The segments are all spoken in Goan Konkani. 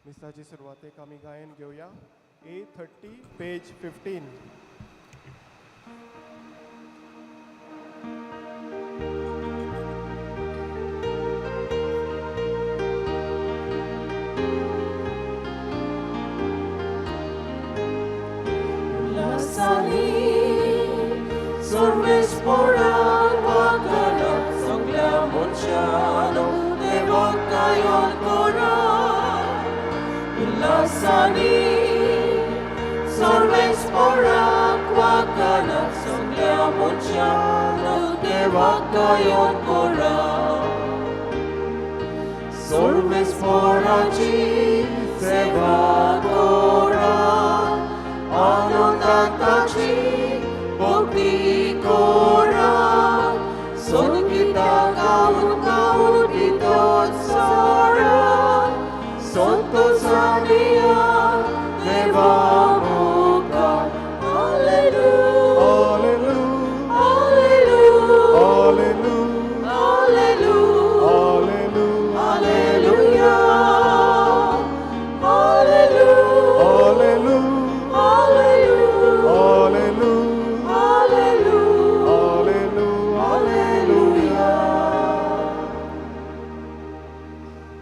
मिसाचे सुरवातेक आमी गायन घेवया. A 30 page 15.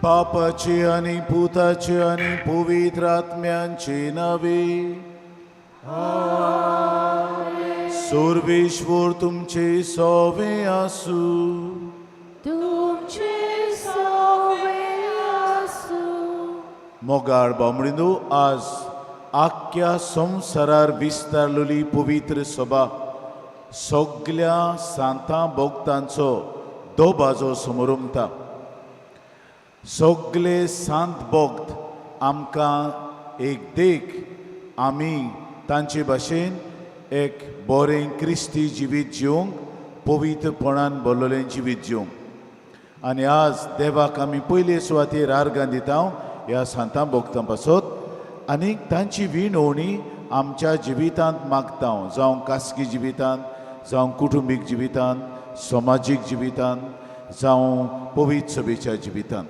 बापाची आनी पुताची आनी पवित्र आत्म्यांची नावे. सर्वेश्वर तुमचे सोवे आसूं. तुमचे सोवे आसूं. मोगाळ बामणिनो, आज आख्या संवसारार विस्तारलेली पवित्र सभा सगल्या सांतां भक्तांचो दबाजो समोरमता. सगले सांत भक्त आमकां एक देख, आमी तांचे भाशेन एक बरें क्रिस्ती जिवीत जिवंक, पवित्रपणान भरलेलें जिवीत जिवंक. आनी आज देवाक आमी पयले सुवातेर आर्गां दिता ह्या सांतां भक्तां पासत आनी तांची विनवणी आमच्या जिवितांत मागता, जावं खासगी जिवितांत, जावं कुटुंबीक जिवितांत, समाजीक जिवितांत, जावं पवित्र सभेच्या जिवितांत.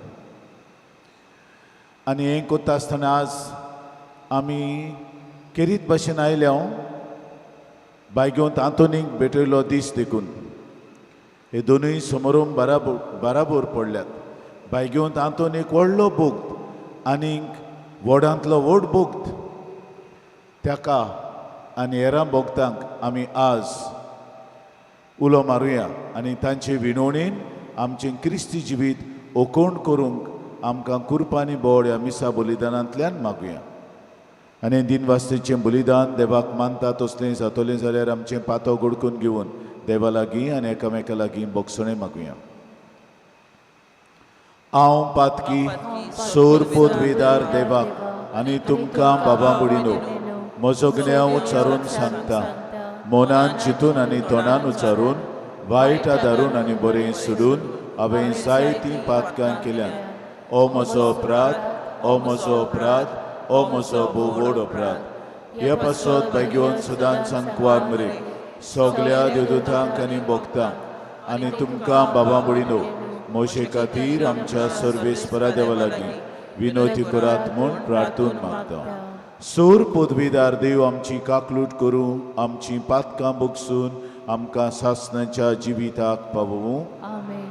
आनी हें करता आसतना आज आमी केरीत भाशेन आयल्या हांव बायगेवंत आंतोनीक भेटयलो दीस देखून हे दोनूय समोरून बाराबोर बाराबोर पडल्यात. बायगेवंत आंतोन एक व्हडलो भक्त आनीक व्हडांतलो व्हड भक्त, ताका आनी हेरां भक्तांक आमी आज उलो मारुया आनी तांचे विनवणेन आमचें क्रिस्ती जिवीत ओकोण करूंक आमकां कुरपानी बोड ह्या मिसा बलिदानांतल्यान मागुया. आनी दिनवास्तेचें बलिदान देवाक मानता तसलें जातलें जाल्यार आमचें पातो गोडकून घेवन देवा लागीं आनी एकामेका लागीं बोगसणें मागुया. हांव पातकी सोर पदवेदार देवाक आनी तुमकां बाबा बुडिनो म्हजो गुन्यांव उच्चारून सांगता, मनान चिंतून आनी तोंडान उच्चारून, वायट आदारून आनी बरें सोडून हांवें जायतीं पातकां केल्यांत. ओ म्हजो अपराध, ओ म्हजो अपराध, ओ म्हजो भोव व्हड अपराध. हे पासत बेगीन सदांच सांकवार मरे सगल्या देवदूतांक आनी भक्तांक आनी तुमकां बाबा बुडिनो म्हजे खातीर आमच्या सर्वेस्परा देवा लागीं विनवती करात म्हूण प्रार्थून मागता. सोर पदवीदार देव आमची काकलूट करूं, आमची पातकां बगसून आमकां सासणाच्या जिविताक पावोवं. आमेन.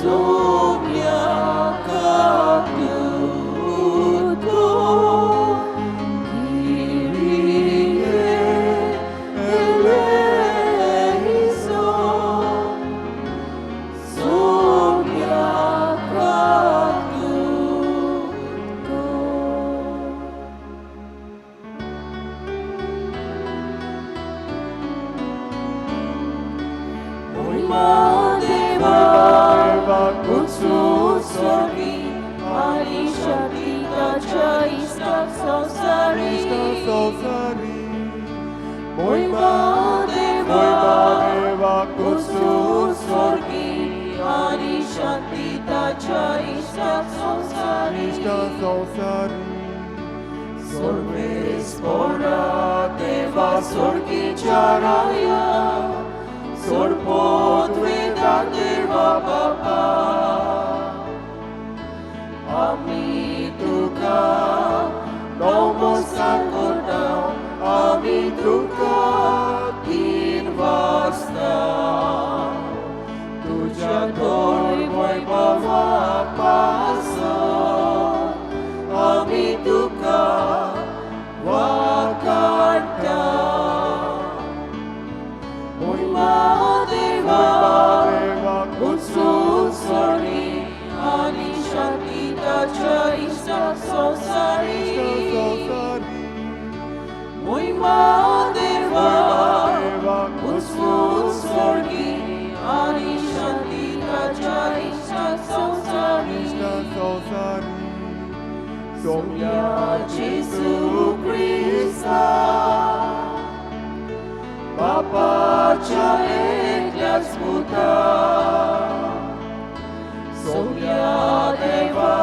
Saumya काकूत Kyrie eleison, Saumya काकूत. मोहिमा देवा देवाक उत्सूक स्वर्गी आनी शांती ताच्या इश्टाक संवसारी. इश्ट संवसारी. मोहिमा देवा मोहिमा देवाक उत्सूक स्वर्गी आनी शांती ताच्या इश्टाक संवसारी. इश्ट संवसारी. सर्वेस्पोरा देवा स्वर्गीच्या राया, सोडपोत देवा बापा, आमी तुका नमस्कार करता, आमी तुका तीन वाजता तुज्या थंय वैभवा पासत आमी तुका वाकाडटा. मोहिमा देवा देवाक उत्सूक स्वर्गी आनी शांती ताच्या इश्टाक संवसारी. इश्ट संवसारी. मोहिमा देवा देवाक उत्सूक स्वर्गी आनी शांती ताच्या इश्टाक संवसारी. इश्ट संवसारी. सोम्या जेजू क्रिस्ता, बापाच्या एकल्याच पुता, सोम्या देवा,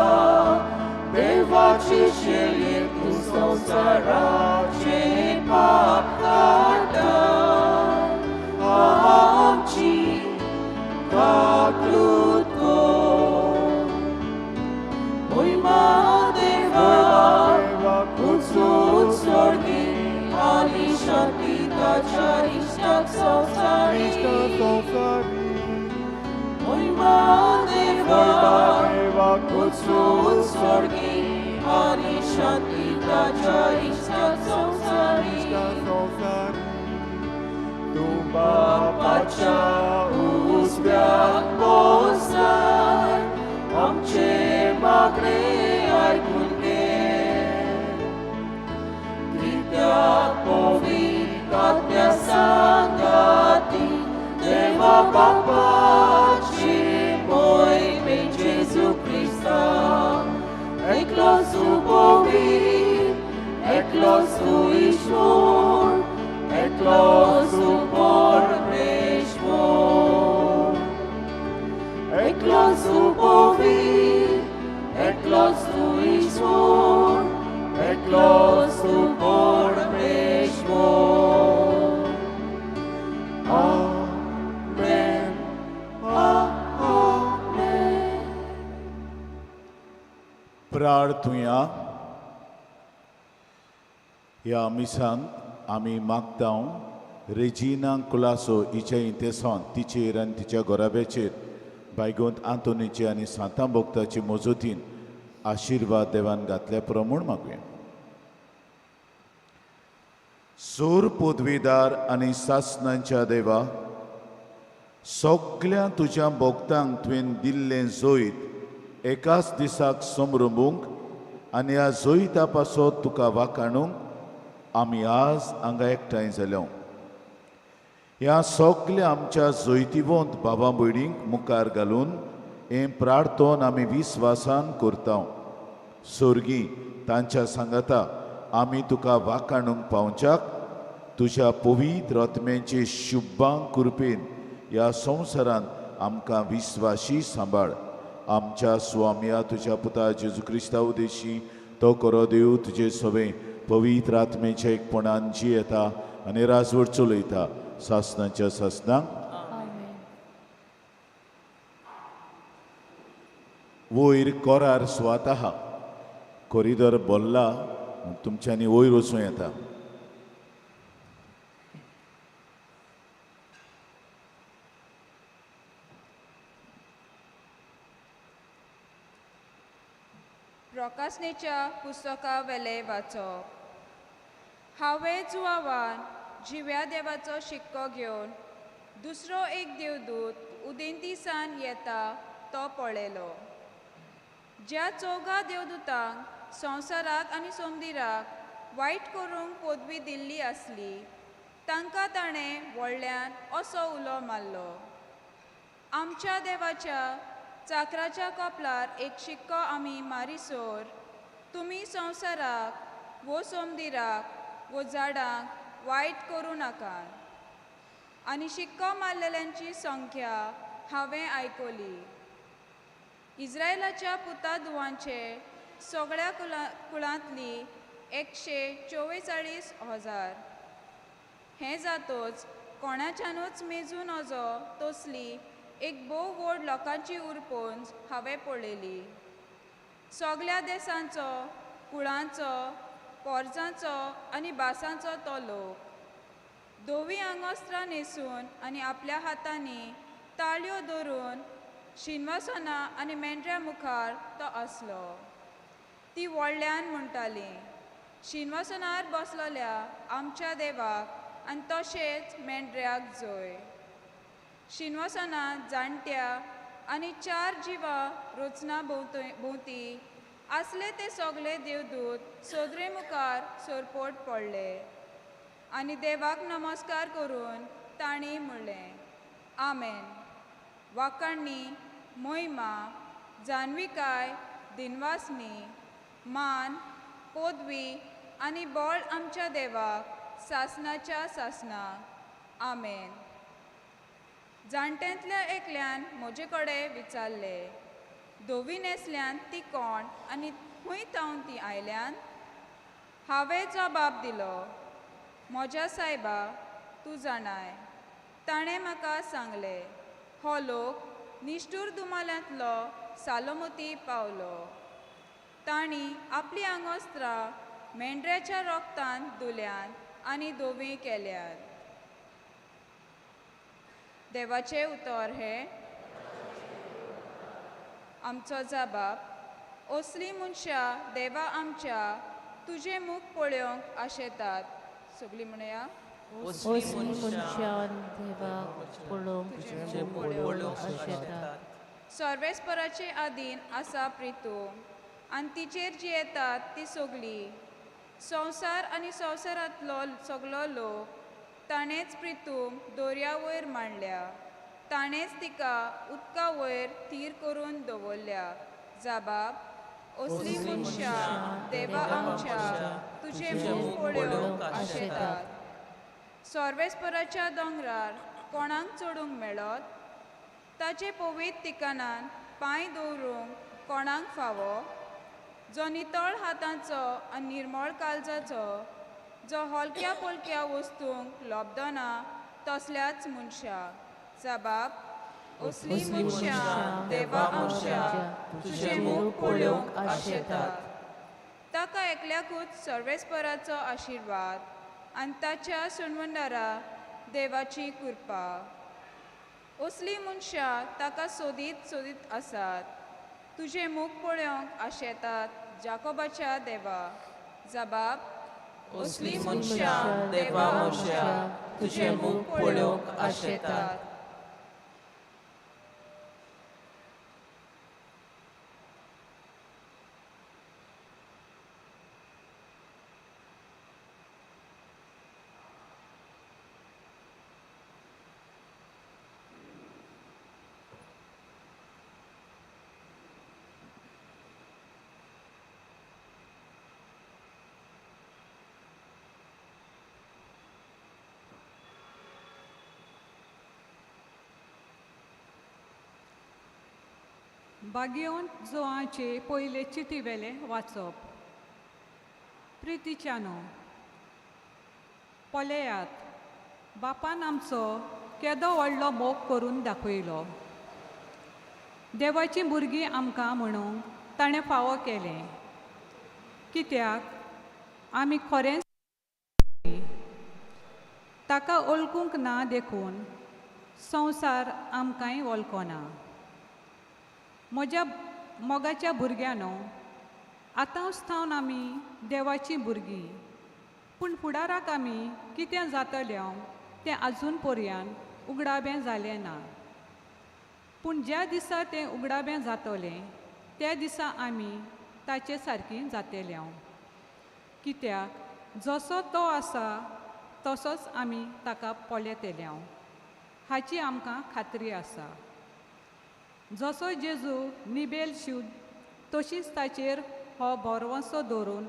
देवाची शेळी, तूं संवसाराचे पाप काडटा, आमची काकलूत कर. मोहिमा देवा देवाक उत्सूक स्वर्गी आनी शांती ताच्या इश्टाक संवसारी. इश्ट संवसारी. मोहिमा देवा देवाक उत्सूक स्वर्गी आनी शांती ताच्या इश्टाक संवसारी. इश्ट संवसारी. तूं बापाच्या उजव्याक बसाय, आमचे मागणे आयकून घे. कित्याक पवित्र आत्म्या सांगाती देवा बापाची मोहिमे जेजू क्रिस्ता, एकलोच तूं पवित्र, एकलोच तूं ईश्वर, एकलोच तूं परमेश्वर. एकलोच तूं पवित्र, एकलोच तूं ईश्वर, एकलोच तूं परमेश्वर. आमेन, आमेन. प्रार्थुया. ह्या मिसांत आमी मागता रेजिना कुलासो हिच्या इंतेसांत तिचेर आनी तिच्या घराब्याचेर बायगोंत आंतोनीचे आनी सांतां भक्ताचे मजतीन आशिर्वाद देवान घातल्या पुरो म्हूण मागुया. सूर पदवीदार आनी सासनांच्या देवा, सगल्या तुज्या भक्तांक तुवें दिल्लें जैत एकाच दिसाक समरंबूंक आनी ह्या जैता पासत तुका वाखाणूंक आमी आज हांगा एकठांय जाल्या. ह्या सगल्या आमच्या जैतिवंत बाबा भयणींक मुखार घालून हें प्रार्थन आमी विस्वासान करता. सोर्गी तांच्या सांगाता आमी तुका वाखाणूंक पावच्याक तुज्या पवित्र आत्म्याचे शुभां कृपेन ह्या संवसारांत आमकां विस्वाशी सांबाळ. आमच्या स्वामया तुज्या पुता जेजू क्रिस्ता उदेशी तो करो देव तुजे सवे पवित्र आत्मेच्या एकपणान जी येता आनी राजवट चलयता सासनाच्या सासनाक. आमेन. वयर कोरार सुवात आहा, कोरिदोर बोल्ला, तुमच्यांनी वयर वचूं येता. प्रकासनेच्या पुस्तका वेले वाचप. हांवें जुवावान जिव्या देवाचो शिक्को घेवन दुसरो एक देवदूत उदेंतीसान येता तो पळयलो. ज्या चौगा देवदूतांक संवसाराक आनी सोमदिराक वायट करूंक पदवी दिल्ली आसली तांकां ताणें व्हडल्यान असो उलो मारलो, आमच्या देवाच्या चाकराच्या कपलार एक शिक्को आमी मारिसोर तुमी संवसाराक वो सोमदिराक वो झाडांक वायट करूं नाकात. आनी शिक्को मारलेल्यांची संख्या हांवें आयकली. इस्रायलाच्या पुता धुवांचे सगळ्या कुळांतली 144,000. हें जातोच कोणाच्यानूच मेजूं नजो तसली एक भोव व्हड लोकांची उरपोंज हांवें पळयली. सगल्या देसांचो, कुळांचो, पोरजांचो आनी भासांचो तो लोक धवीं आंगवस्त्रां न्हेसून आनी आपल्या हातांनी ताळयो धरून शिनवासना आनी मेंढऱ्या मुखार तो आसलो. ती व्हडल्यान म्हणटाली, शिनवासनार बसलेल्या आमच्या देवाक आनी तशेंच मेंढऱ्याक जय. शिनवासनांत जाणट्या आनी चार जिवां रचना भोंवती आसले ते सगळे देवदूत सदरे मुखार सरपट पडले आनी देवाक नमस्कार करून तांणी म्हणलें, आमेन. वाकाणी, मोहिमा, जाणविकाय, दिनवासनी, मान, पदवी आनी बळ आमच्या देवाक सासनाच्या सासनाक. आमेन. जाणट्यांतल्या एकल्यान म्हजे कडेन विचारलें, धवी न्हेसल्यान ती कोण आनी खंय तावन ती आयल्यान? हांवें जबाब दिलो, म्हज्या सायबा तूं जाणाय. ताणें म्हाका सांगलें, हो लोक निश्ठूर दुमाल्यांतलो सालोमती पावलो. तांणी आपलीं आंगवस्त्रां मेंढऱ्याच्या रोगतान धुल्यांत आनी धवीं केल्यांत. देवाचें उतर हें. आमचो जबाब, असलीं मनशां देवा आमच्या तुजें मुख पळोवंक आशेतात. सगळीं म्हणया, असलीं मनशां देवाक पळोवंक आशेतात. सर्वेस्पराचे आदीन आसा प्रितू आनी तिचेर जी येतात ती सगळी संवसार आनी संवसारांतलो सगलो लोक ताणेंच प्रितूम दर्या वयर मांडल्या, ताणेंच तिका उदका वयर थीर करून दवरल्या. जबाब, असलीं मनशां देवा आमच्या तुजें मुख पळोवंक आशेतात. सर्वेस्पराच्या दोंगरार कोणाक चडूंक मेळत? ताचे पवित्र ठिकाणान पांय दवरूंक कोणाक फावो? जो नितळ हातांचो आनी निर्मळ काळजाचो, जो हलक्या पोलक्या वस्तूंक लोबदना तसल्याच मनशाक. जबाब, असलीं मनशां देवा आमच्या तुजें मुख पळोवंक आशेतात. ताका एकल्याकूच सर्वेस्पराचो आशिर्वाद आनी ताच्या सुणवंडारा देवाची कृपा. असलीं मनशां ताका सोदीत सोदीत आसात, तुजें मुख पळोवंक आशेतात जाकोबाच्या देवा. जबाब, असलीं मनशां देवा आमच्या तुजें मुख पळोवंक आशेतात. बागेवन जोआचे पयले चिटी वेले वाचप. प्रितीच्यानो, पळयात बापान आमचो केदो व्हडलो मोग करून दाखयलो. देवाचीं भुरगीं आमकां म्हणूंक ताणें फावो केलें, कित्याक आमी खरेंच ताका वळखूंक ना देखून संवसार आमकांय वळखना. म्हज्या मोगाच्या भुरग्यांनो, आतांच थावन आमी देवाचीं भुरगीं, पूण फुडाराक आमी कितें जातलें तें आजून पर्यान उगडाबें जालें ना. पूण ज्या दिसा तें उगडाबें जातलें त्या दिसा आमी ताचे सारकीं जातले. कित्याक जसो तो आसा तसोच आमी ताका पळयतले हाची आमकां खात्री आसा. जसो जेजू निबेल शुद्ध तशीच ताचेर हो भरवंसो दवरून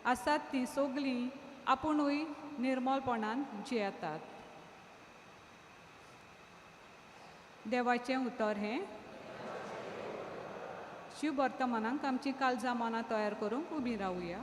आसात तीं सगळीं आपुणूय निर्मलपणान जियेतात. देवाचें उतर हें शिव वर्तमानाक आमची काळजां मनां तयार करूंक उबी रावया.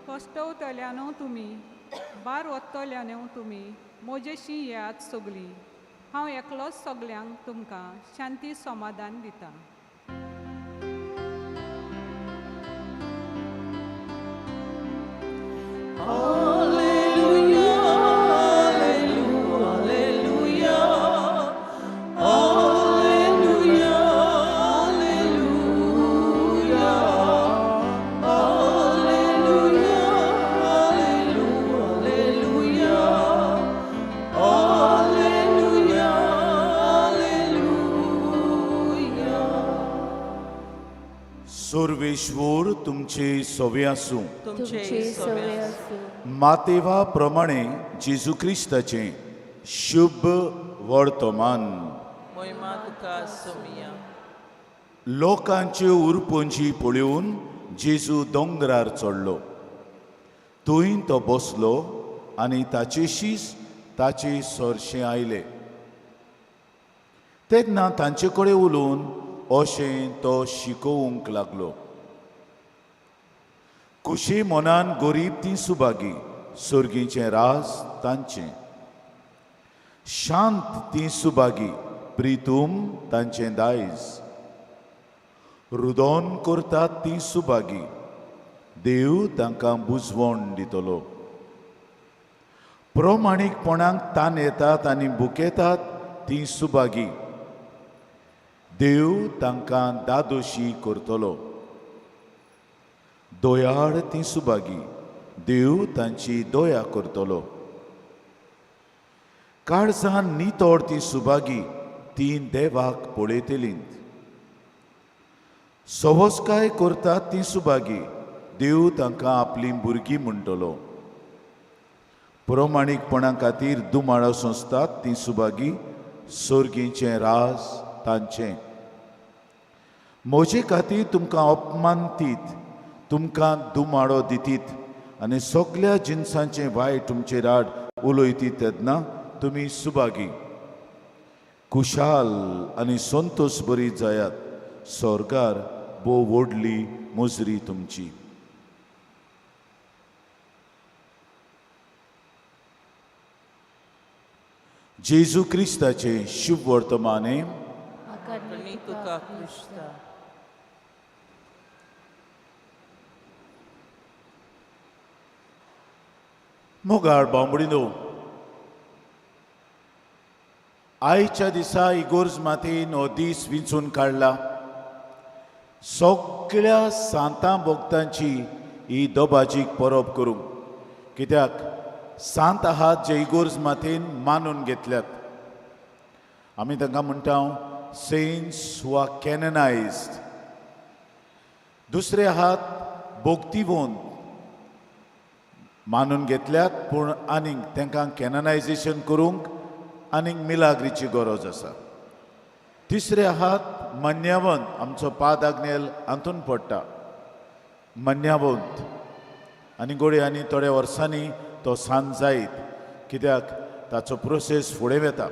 कश्टवतल्यानो तुमी, बार वतल्यानो तुमी, म्हजेशी येयात सगळीं. हांव एकलोच सगल्यांक तुमकां शांती समाधान दितां. सर्वेश्वर तुमचे सवे आसूं. तुमचे सवे आसूं. मातेवा प्रमाणे जेजू क्रिस्ताचें शुभ वर्तमान. मोहिमा तुका सोमिया. लोकांच्यो उरपंजी पळोवन जेजू दोंगरार चडलो. थंय तो बसलो आनी ताचेशीच ताचे सरशें आयले. तेन्ना तांचे कडेन उलोवन अशें तो शिकोवंक लागलो. खुशी मनान गरीब ती सुभागी, सर्गीचें राज तांचें. शांत ती सुभागी, प्रितूम तांचें दायज. रुदोन करतात ती सुभागी, देव तांकां बुजवण दितलो. प्रमाणीकपणाक ताण येतात आनी भुकेतात ती सुभागी, देव तांकां दादोशी करतलो. दयाळ ती सुभागी, देव तांची दया करतलो. काळजान नितळ ती सुभागी, ती देवाक पळयतली. सवसकाय करतात ती सुभागी, देव तांकां आपली भुरगीं म्हणटलो. प्रमाणीकपणा खातीर दुमाळो सोंसतात ती सुभागी, सर्गीचें राज तांचें. म्हजे खातीर तुमकां अपमान दीत, तुमकां दुमाळो दितीत आनी सगल्या जिनसांचें वायट तुमचेर आड उलयतीत तेन्ना तुमी सुभागी. खुशाल आनी संतोश बरी जायात, स्वर्गार भोव व्हडली मुजरी तुमची. जेजू क्रिस्ताचें शुभ वर्तमाने. आनी तुका क्रिस्ता. मोगाळ बांबडीनो, आयच्या दिसा इगोर्ज मातेन हो दीस विंचून काडला. सगळ्या सांतां भक्तांची ही दबाजीक परब करूंक, कित्याक सांत आहात जे इगोर्ज मातेन मानून घेतल्यात. आमी तांकां म्हणटा सेंट्स हु आर कॅननायज्ड. दुसरे आहात भोक्तिवंत मानून घेतल्यात, पूण आनीक तांकां कॅननायजेशन करूंक आनीक मिलाग्रीची गरज आसा. तिसरे आहात मान्यावंत, आमचो पाद आग्नेल हातून पडटा मान्यावंत. आनी गोडये आनी थोड्या वर्सांनी तो सांत जायत, कित्याक ताचो प्रोसेस फुडें वता.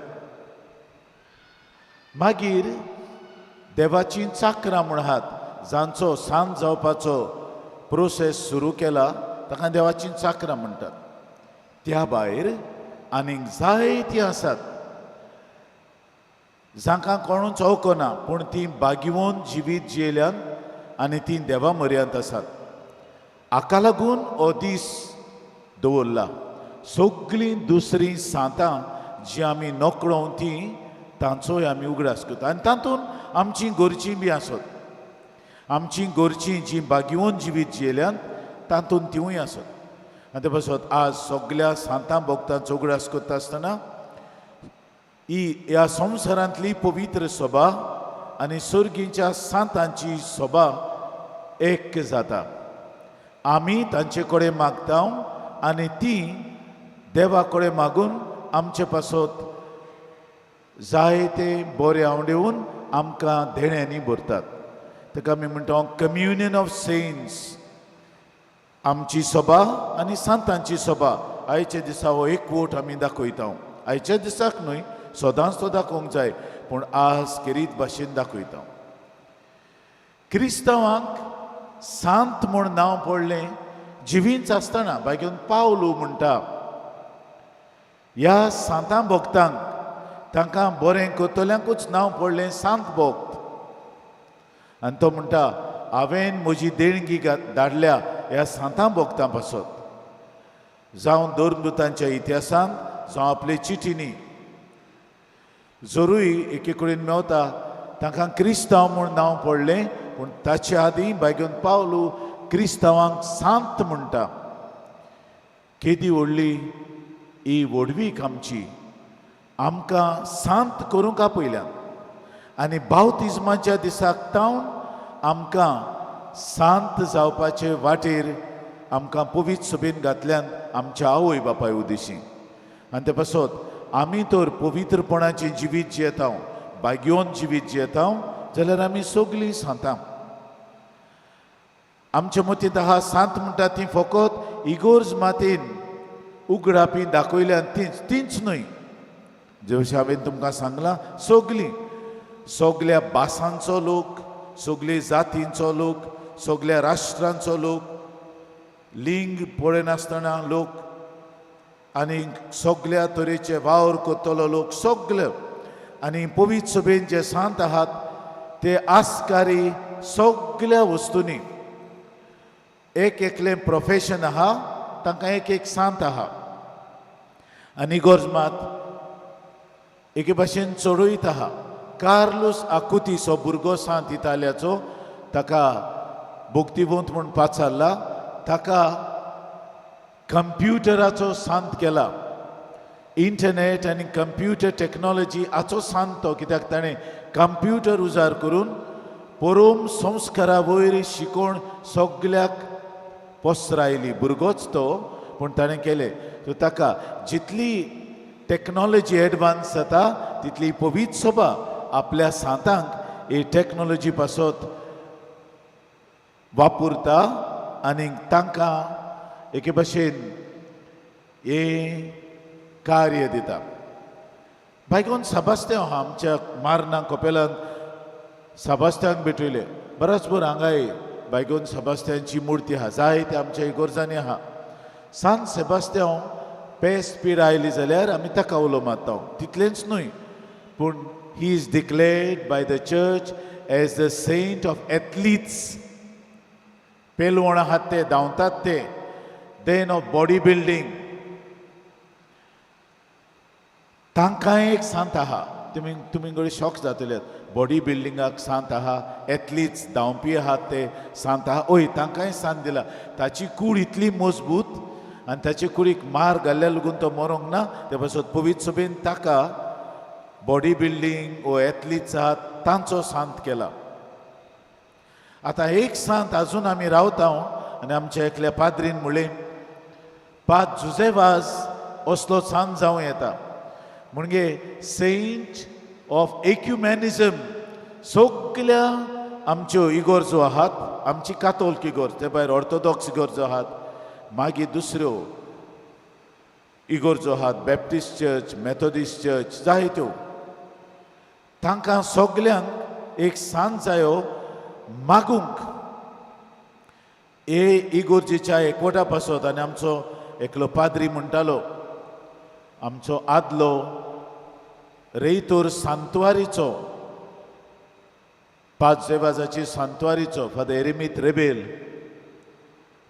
मागीर देवाचीं चाकरां म्हूण आहात, जांचो सांत जावपाचो प्रोसेस सुरू केला ताका देवाचीं चाकरां म्हणटात. त्या भायर आनीक जायतीं आसात जांकां कोणूच वळखना, पूण तीं बागिवोन जिवीत जियेल्यान आनी तीं देवा म्हऱ्यांत आसात. हाका लागून हो दीस दवरला. सगळीं दुसरीं सांतां जीं आमी नकळो तीं तांचोय आमी उगडास करता आनी तातूंत आमचीं गरजीं बी आसत, आमचीं गरजीं जीं बागिवोन जिवीत जियेल्यान तातूंत तिवूय आसत. आनी ते पासत आज सगल्या सांतां भक्तांचो उगडास करता आसतना ही ह्या संवसारांतली पवित्र सभा आनी सर्गीच्या सांतांची सभा एक जाता. आमी तांचे कडेन मागता आनी ती देवा कडेन मागून आमचे पासत जायते बरे आंवडेवन आमकां देण्यांनी भरतात. ताका आमी म्हणटा कम्युनियन ऑफ सेंट्स. आमची सभा आनी सांतांची सभा आयच्या दिसा हो एकवट आमी दाखयता. आयच्या दिसाक न्हय, सदांच तो दाखोवंक जाय, पूण आज खेरीत भाशेन दाखयता. क्रिस्तांवांक सांत म्हूण नांव पडलें जिवींच आसतना बायगेन पावलू म्हणटा ह्या सांतां भक्तांक, तांकां बरें करतल्यांकूच नांव पडलें सांत भक्त. आनी तो म्हणटा हांवें म्हजी देणगी धाडल्या ह्या सांतां भक्तां पासत. जावं धर्मदूतांच्या इतिहासांत, जावं आपले चिटींनी जरूय एके कडेन मेवता तांकां क्रिस्तांव म्हूण नांव पडलें, पूण ताचे आदीं बायगेन पावलू क्रिस्तांवांक सांत म्हणटा. केदी व्हडली ही व्हडवीक आमची, आमकां सांत करूंक आपयल्यान आनी बावतिज्माच्या दिसाक तावन आमकां सांत जावपाचे वाटेर आमकां पवित्र सभेन घातल्यान आमच्या आवय बापाय उदेशी. आनी ते पासत आमी तर पवित्रपणाचें जिवीत जियेता, बागयोन जिवीत जियेता जाल्यार आमी सगळीं सांतां. आमच्या मतींत आहा सांत म्हणटा ती फकत इगोर्ज मातेन उगडापी दाखयल्यान तींच तींच न्हय, जशें हांवें तुमकां सांगलां सगळीं, सगल्या भासांचो लोक, सगळे जातींचो लोक, सगल्या राष्ट्रांचो लोक, लिंग पळयनासतना लोक आनी सगल्या तरेचे वावर करतलो लोक सगळे. आनी पवित्र सभेन जे सांत आहात ते आस्कारी सगल्या वस्तूंनी. एक एकलें प्रोफेशन आहा तांकां एक एक सांत आहा. आनी इगोर्ज मात एके भाशेन चडयत आहा. कार्लूस आकुतीस हो भुरगो सांत इतालियाचो, ताका भोक्तिवंत म्हूण पाचारला, ताका कंप्युटराचो सांत केला. इंटरनेट आनी कंप्युटर टॅक्नोलॉजी हाचो सांत तो, कित्याक ताणें कंप्युटर उजार करून परोम संस्कारा वयर शिकोवन सगल्याक पसरायली. भुरगोच तो, पूण ताणें केलें. सो ताका जितली टॅक्नोलॉजी एडवान्स जाता तितली पवित्र सभा आपल्या सांतांक ही टॅक्नोलॉजी पासत वापरता आनी तांकां एके भाशेन हें कार्य दिता. बायकोन साबास्त्यांव आहा आमच्या मार्ना कपेलांत साबास्त्यांक भेटयले. बरोच भर हांगाय बायगोन सेबास्त्यांची मुर्ती आहा, जायते आमच्या इगोर्जांनी आहा. सान सेबास्त्यांव पेस्ट पीड आयली जाल्यार आमी ताका उलो मारता. तितलेंच न्हय, पूण he is declared by the church as the saint of athletes. पेलवण आहात ते, धांवतात ते, देन ऑफ बॉडी बिल्डींग, तांकां एक सांत आहा. तुमी तुमी घडये शॉक जातले, बॉडी बिल्डिंगाक सांत आहा, एथलीट्स धांवपी आहात ते सांत आहा. ओय तांकांय सांत दिला. ताची कूड इतली मजबूत आनी ताचे कुडीक मार घाल्ल्या लागून तो मरोंक ना. ते पासत पवित्र सभेन ताका बॉडी बिल्डींग वो एथलीट्स आहात तांचो सांत केला. आतां एक सांत आजून आमी रावता आनी आमच्या एकल्या पाद्रीन म्हणलें, पाद जुजेवाज असलो सांत जावं येता, म्हणजे सेंट ऑफ एक्युमॅनिजम. सगल्या आमच्यो इगोर्जो आहात, आमची कातोल्क इगोर्ज, ते भायर ऑर्थोडॉक्स इगोर्जो आहात, मागीर दुसऱ्यो इगोर्जो आहात, बॅप्टिस्ट चर्च, मेथोडिस्ट चर्च, जायत्यो, तांकां सगल्यांक एक सांत जायो मागूंक हे इगोर्जेच्या एकवटा पासत. आनी आमचो एकलो पाद्री म्हणटालो, आमचो आदलो रेयतोर सांतवारीचो, 5 जेवाजाची सांतवारीचो फादर एरेमीत रेबेल,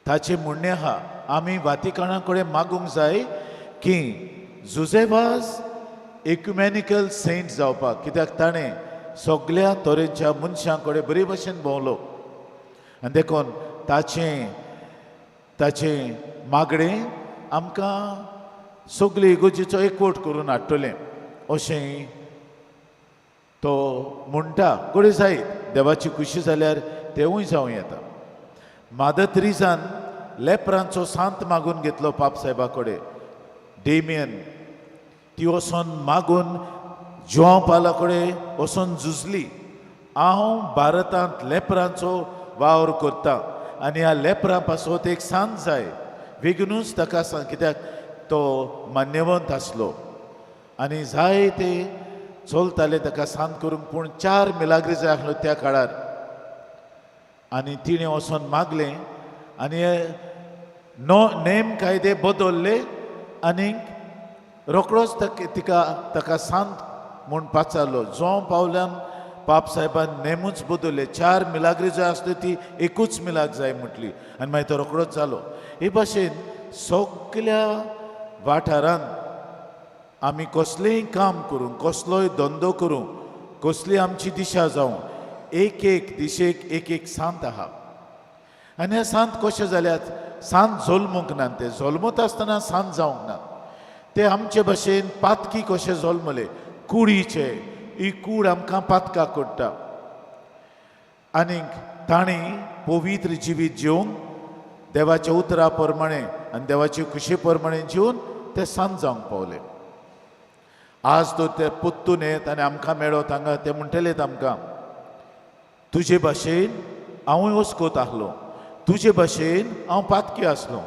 ताचें म्हणणें आहा आमी वातिकाना कडेन मागूंक जाय की जुजेवाज एक्युमॅनिकल सेंट जावपाक, कित्याक ताणें सगल्या तरेच्या मनशां कडेन बरे भशेन भोंवलो आनी देखून ताचें ताचें मागणें आमकां सगळे इगोर्जेचो एकवट करून हाडटलें अशें तो म्हणटा. घडये जायत देवाची खुशी जाल्यार तेवूय जावं येता. मादर तेरेजान लेपरांचो सांत मागून घेतलो पाप साहेबा कडेन, डेमियन, ती वचोन मागून जुआंव पावला कडेन वचोन झुजली, हांव भारतांत लेपरांचो वावर करता आनी ह्या लेपरां पासत एक सांत जाय. बेगीनूच ताका सांग, कित्याक तो मान्यवंत आसलो आनी जाय ते चलताले ताका सांत करूंक, पूण 4 मिलाग्री जाय आसलो त्या काळार. आनी तिणें वचोन मागलें आनी नो नेम कायदे बदलले आनीक रोकडोच तिका ताका सांत म्हूण पाचारलो. जो पावल्यान पाप साहेबान नेमूच बदलले, 4 मिलाग्री जाय आसल्यो ती एकूच मिलाग जाय म्हटली आनी मागीर तो रोकडोच जालो. हे भाशेन सगल्या वाठारांत आमी कसलेंय काम करूं, कसलोय धंदो करूं, कसली आमची दिशा जावं, एक एक दिशेक एक एक सांत आहा. आनी हे सांत कशे जाल्यात, सांत जल्मूंक ना, ते जल्मता आसतना सांत जावंक ना, ते आमचे भशेन पातकी कशे जल्मले, कुडीचे, ही कूड आमकां पातकां करता. आनीक तांणी पवित्र जिवीत जिवन देवाच्या उतरा प्रमाणे आनी देवाचे खुशे प्रमाणे जिवन ते सांत जावंक पावले. आज तर ते पुत्तून येत आनी आमकां मेळत हांगा, ते म्हणटलेत आमकां, तुजे भाशेन हांवूय वस्कोत आसलो, तुजे भाशेन हांव पातकी आसलो,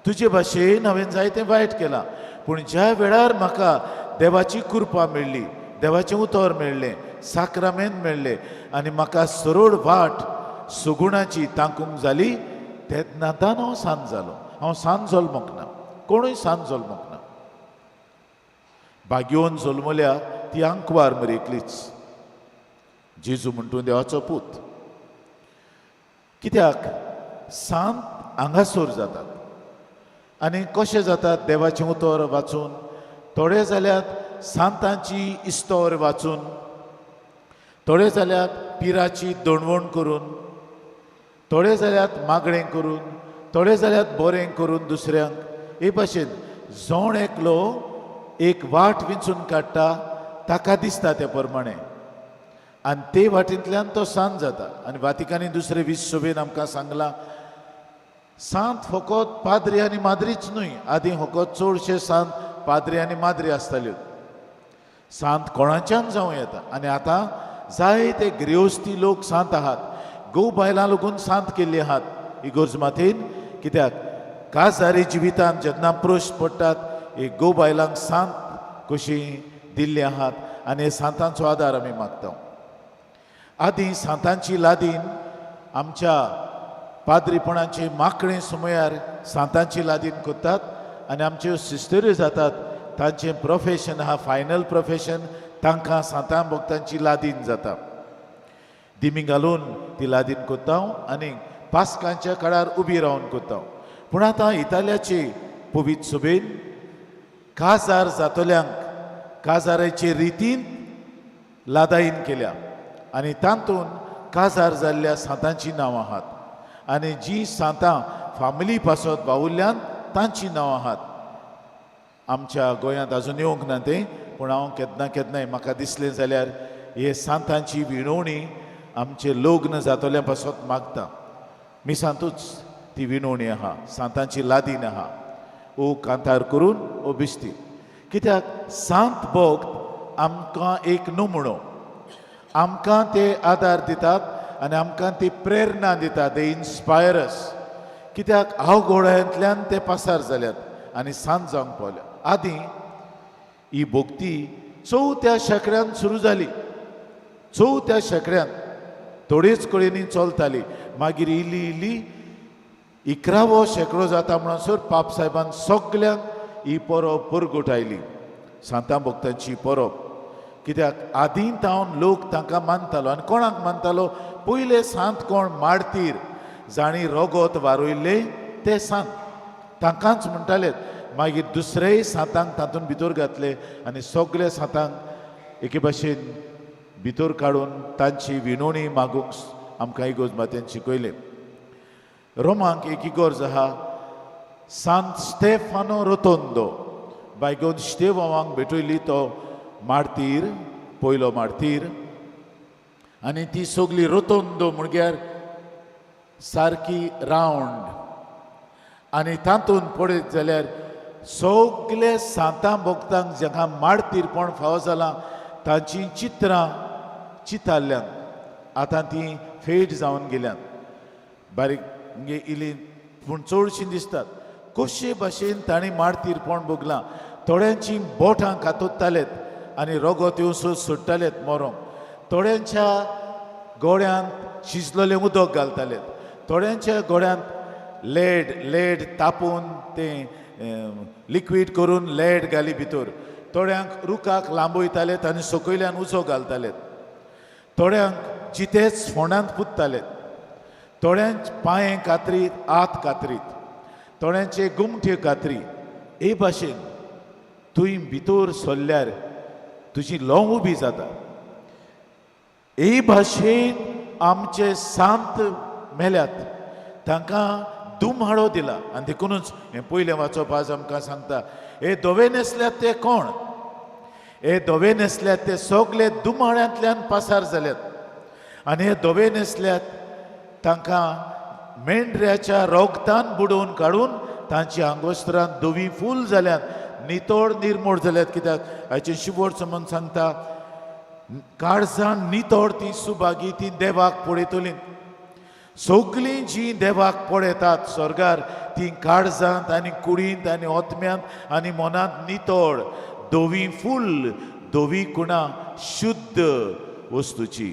तुजे भाशेन हांवें जायतें वायट केलां, पूण ज्या वेळार म्हाका देवाची कृपा मेळ्ळी, देवाचें उतर मेळ्ळें, साक्रामेंत मेळ्ळें आनी म्हाका सरळ वाट सुगुणाची तांकूंक जाली, तेन्ना हांव सांत जालो. हांव सांत जल्मूंक ना, कोणूय सांत जल्मूंक ना. भाग्योवन जल्मल्या ती आंकवार मरे एकलीच, जेजू म्हणटून देवाचो पूत. कित्याक सांत हांगासर जातात आनी कशें जातात, देवाचें उतर वाचून, थोडे जाल्यार सांतांची इस्तोर वाचून, थोडे जाल्यार पिराची दणवण करून, थोडे जाल्यार मागणें करून, थोडे जाल्यार बरें करून दुसऱ्यांक. हे भाशेन जण एकलो एक वाट विंचून काडटा, ताका दिसता ते प्रमाणे आनी ते वाटेंतल्यान तो सांत जाता. आनी वातिकानी दुसरे 20 सभेन आमकां सांगलां, सांत फकत पाद्री आनी माद्रीच न्हय, आदीं फकत चडशे सांत पाद्री आनी माद्री आसताल्यो. सांत कोणाच्यान जावं येता. आनी आतां जायते गृहस्थी लोक सांत आहात, घोव बायलां लोकून सांत केल्ली आहात इगोर्ज माथेन. कित्याक काजारी जिवितांत जेन्ना प्रश्न पडटात, हे घोव बायलांक सांत कशी दिल्ली आहात आनी हे सांतांचो आदार आमी मागता. आदीं सांतांची लादीन आमच्या पाद्रीपणाचे माकणे समयार सांतांची लादीन करतात आनी आमच्यो सिस्टऱ्यो जातात, तांचें प्रोफेशन आहा, फायनल प्रोफेशन, तांकां सांतां भक्तांची लादीन जाता. दिमी घालून ती लादीन करता आनी पास्कांच्या काळार उबी रावन करता. पूण आतां इतालियाचे पवित्र सभेन काजार जातल्यांक काजाराचे रितीन लादाईन केल्या आनी तातूंत काजार जाल्ल्या सांतांचीं नांवां आहात आनी जी सांतां फामिली पासत बावुल्ल्यान तांचीं नांवां आहात. आमच्या गोंयांत आजून येवंक ना तें, पूण हांव केन्ना केन्नाय म्हाका दिसलें जाल्यार हे सांतांची विणवणी आमचें लग्न जातल्या पासत मागता. मिसांतूच ती विणवणी आहा, सांतांची लादीन आहा, ओ कांतार करून ओ बिस्ती. कित्याक सांत भक्त आमकां एक नमुणो, आमकां ते आदार दितात आनी आमकां ती प्रेरणा दितात, they inspire अस. कित्याक अवघोळ्यांतल्यान ते पासार जाल्यात आनी सांत जावंक पावल्या. आदीं ही भक्ती 4थ्या शेंकड्यान सुरू जाली. चवथ्या शेंकड्यांत थोडेच कडेनी चलताली. मागीर इल्ली इल्ली 11वो शेंकडो जाता म्हणसर पाप साहेबान सगल्यांक ही परब परगटायली, सांतां भक्तांची परब. कित्याक आदीं तावन लोक तांकां मानतालो. आनी कोणाक मानतालो? पयले सांत कोण? मार्तीर, जांणी रगत वारयल्ले ते सांत, तांकांच म्हणटाले. मागीर दुसरेय सांतांक तातूंत भितर घातले आनी सगळे सांतांक एके भाशेन भितर काडून तांची विनवणी मागूंक आमकां इगोर्ज मातेन शिकयलें. रोमांक एक इगोर्ज आहा, सांत स्टेफानो रोतोंदो, बायगोन स्टेवांक भेटयली तो मार्तीर, पयलो मार्तीर. आनी ती सगली रोतोंदो म्हणल्यार सारकी रावंड, आनी तातूंत पळयत जाल्यार सगले सांतां भक्तांक जांकां मार्तीरपण फावो जालां तांचीं चित्रां चितारल्यांत. आतां तीं फेड जावन गेल्यांत, बारीक म्हणजे इल्ली पूण चडशीं दिसतात. कशे भाशेन तांणी मार्तीरपण भोगलां. थोड्यांचीं बोटां कातोत्तालेत आनी रगत येवसो सोडटालेत मरोंक, थोड्यांच्या गोळ्यांत शिजलेलें उदक घालतालेत, थोड्यांच्या गोळ्यांत लेड लेड तापोवन तें लिक्वीड करून लेड घाली भितर, थोड्यांक रुखाक लांबयतालेत आनी सकयल्यान उजो घालतालेत, थोड्यांक जितेच फोंडांत पुत्तालेत, थोड्यांक पांये कातरीत आत कातरीत, थोड्यांचे गुमट्यो कातरी. हे भाशेन तुवें भितर सरल्यार तुजी लोंव उबी जाता. हे भाशेन आमचे सांत मेल्यात, तांकां दुमहाडो दिला. आनी देखुनूच हें पयलें वाचप आज आमकां सांगता, हे धवे न्हेसल्यात ते कोण? हे धवे न्हेसल्यात ते सगले दुमाळ्यांतल्यान पासार जाल्यात. आनी हे धवे न्हेसल्यात तांकां मेंढऱ्याच्या रोगतान बुडोवन काडून तांची आंगवस्त्रां धवीं फूल जाल्यात, नितळ निर्मोळ जाल्यात. कित्याक हाचे शिवोड समज सांगता, काळजान नितळ ती सुभागी, ती देवाक पळयतली. सगलीं जीं देवाक पळयतात स्वर्गार ती काळजांत आनी कुडींत आनी ओतम्यांत आनी मनांत नितळ, धवी फूल, धवी कुणां, शुद्ध वस्तूची.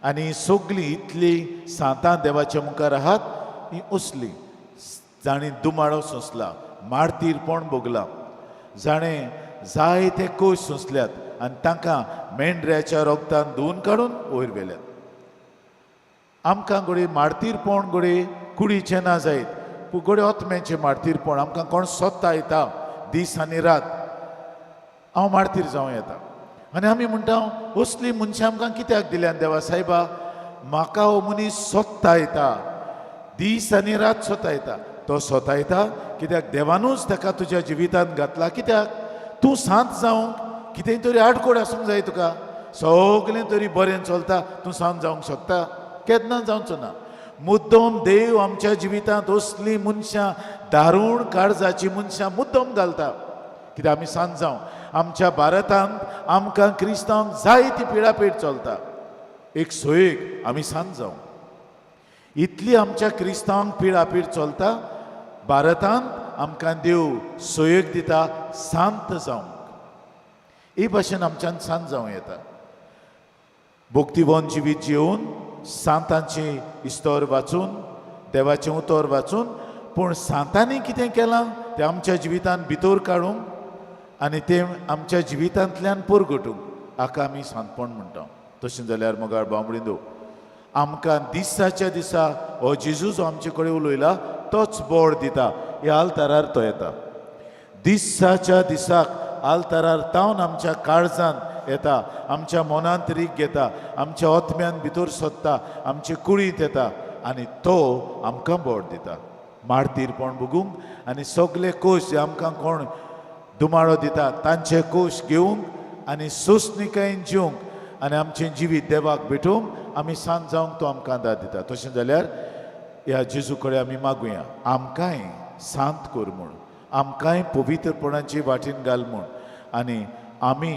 आनी सगलीं इतलीं सांतां देवाच्या मुखार आहात ही असलीं जाणें दुमाळो सोंसला, मार्तीरपण भोगलां, जाणें जायते कोश सोंसल्यात आनी तांकां मेंढऱ्याच्या रोगतान धुवन काडून वयर व्हेल्यात. आमकां घडये मार्तीरपण घडये कुडीचें ना जायत, पूण घडये ओतम्याचें मार्तीरपण आमकां कोण सोदता येता दीस आनी रात, हांव मार्तीर जावं येता. आनी आमी म्हणटा असली मनशां आमकां कित्याक दिल्यान देवा सायबा, म्हाका हो मनीस सोदता येता, दीस आनी रात सोदता येता. तो सोतायता कित्याक देवानूच ताका तुज्या जिवितांत घातला. कित्याक तूं सांत जावंक कितें तरी आडकोड आसूंक जाय तुका, सगलें तरी बरें चलता तूं सांत जावंक शकता, केन्ना जावचो ना. मुद्दम देव आमच्या जिवितांत असलीं मनशां, दारूण काळजाचीं मनशां मुद्दम घालता कित्याक आमी सांत जावं. आमच्या भारतांत आमकां क्रिस्तांवांक जायती पिडापीड चलता, एक सोयेक आमी सांत जावं. इतली आमच्या क्रिस्तांवांक पिडापीड चलता, भारतांत आमकां देव सोयेक दिता सांत जावंक. हे भाशेन आमच्यान सांत जावं येता. भक्तिवन जिवीत जिवन, सांतांची इस्तोर वाचून, देवाचें उतर वाचून, पूण सांतांनी कितें केलां तें आमच्या जिवितांत भितर काडूंक आनी तें आमच्या जिवितांतल्यान परगटूंक, हाका आमी सांतपण म्हणटा. तशें जाल्यार मोगाळ बांबडींदो, आमकां दिसाच्या दिसा हो जेजू जो आमचे कडेन उलयला तोच बोड दिता. ह्या आल्तारार तो येता, दिसाच्या दिसाक आल्तारार तावन आमच्या काळजांत येता, आमच्या मनांत रीक घेता, आमच्या ओतम्यान भितर सोदता, आमचे कुडींत येता आनी तो आमकां बोड दिता मार्तीरपण भोगूंक. आनी सगले कोश जे आमकां कोण दुमाळो दिता तांचे कोश घेवंक आनी सोंसणिकायेन जिवंक आनी आमचें जिवीत देवाक भेटोवंक आमी सांत जावंक तो आमकां दाद दिता. तशें जाल्यार ह्या जेजू कडेन आमी मागुया, आमकांय सांत कर म्हूण, आमकांय पवित्रपणाची वाटेन घाल म्हूण, आनी आमी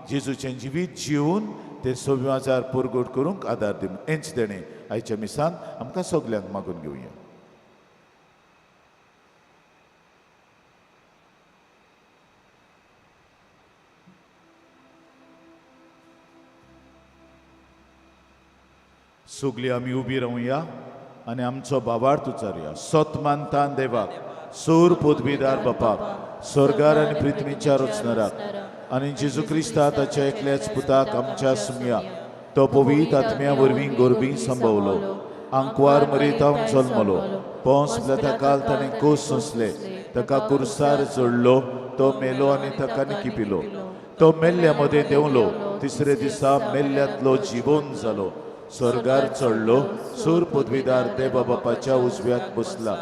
जेजूचें जिवीत जिवन तें सव्वाजार परगट करूंक आदार दी. हेंच देणें आयच्या मिसान आमकां सगल्यांक मागून घेवया. सगळीं आमी उबी रावया आनी आमचो बाबार्थ उचारुया. सत मानता देवाक, सूर पदवीदार बापाक, स्वर्गार आनी पृथ्वीच्या रचणाराक, आनी जेजू क्रिस्ता ताच्या एकल्याच पुताक आमच्या सुमया, तो पवित्र आत्म्या वरवीं गोरबी संभवलो, आंकवार मरितावन जल्मलो, पोंस काल ताणें कोस सोंसले, ताका कुर्सार जोडलो, तो मेलो आनी ताका निकिपिलो, तो मेल्ल्या मदें देंवलो, तिसरे दिसा मेल्ल्यांतलो जिवोन जालो, स्वर्गार चडलो, सूर पदवीदार देवा बापाच्या उजव्याक बसला,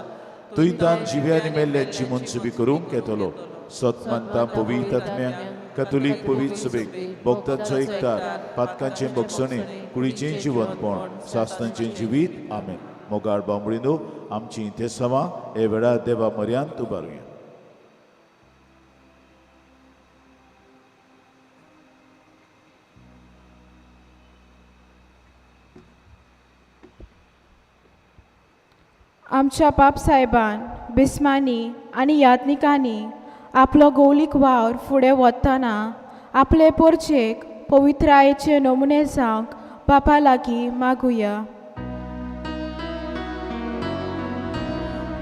थंयतान जिव्या आनी मेल्ल्यांची मनसुबी करूंक येतलो. सत मानता पवित्र आत्म्याक, कथोलीक पवित्र सभेक, भक्तांचो एकतार, पातकांचें भोगसणें, कुडीचें जिवंतपण, सासणाचें जिवीत. आमेन. मोगाळ बांबडीनो, आमची तेसवां हे वेळार देवा म्हऱ्यांत उबारुया. आमच्या बापसाहेबान, बिस्मांनी आनी याज्ञिकांनी आपलो गौलीक वावर फुडें वतना आपले पोरचेक पवित्रायेचे नमुने जावंक बापा लागीं मागुया.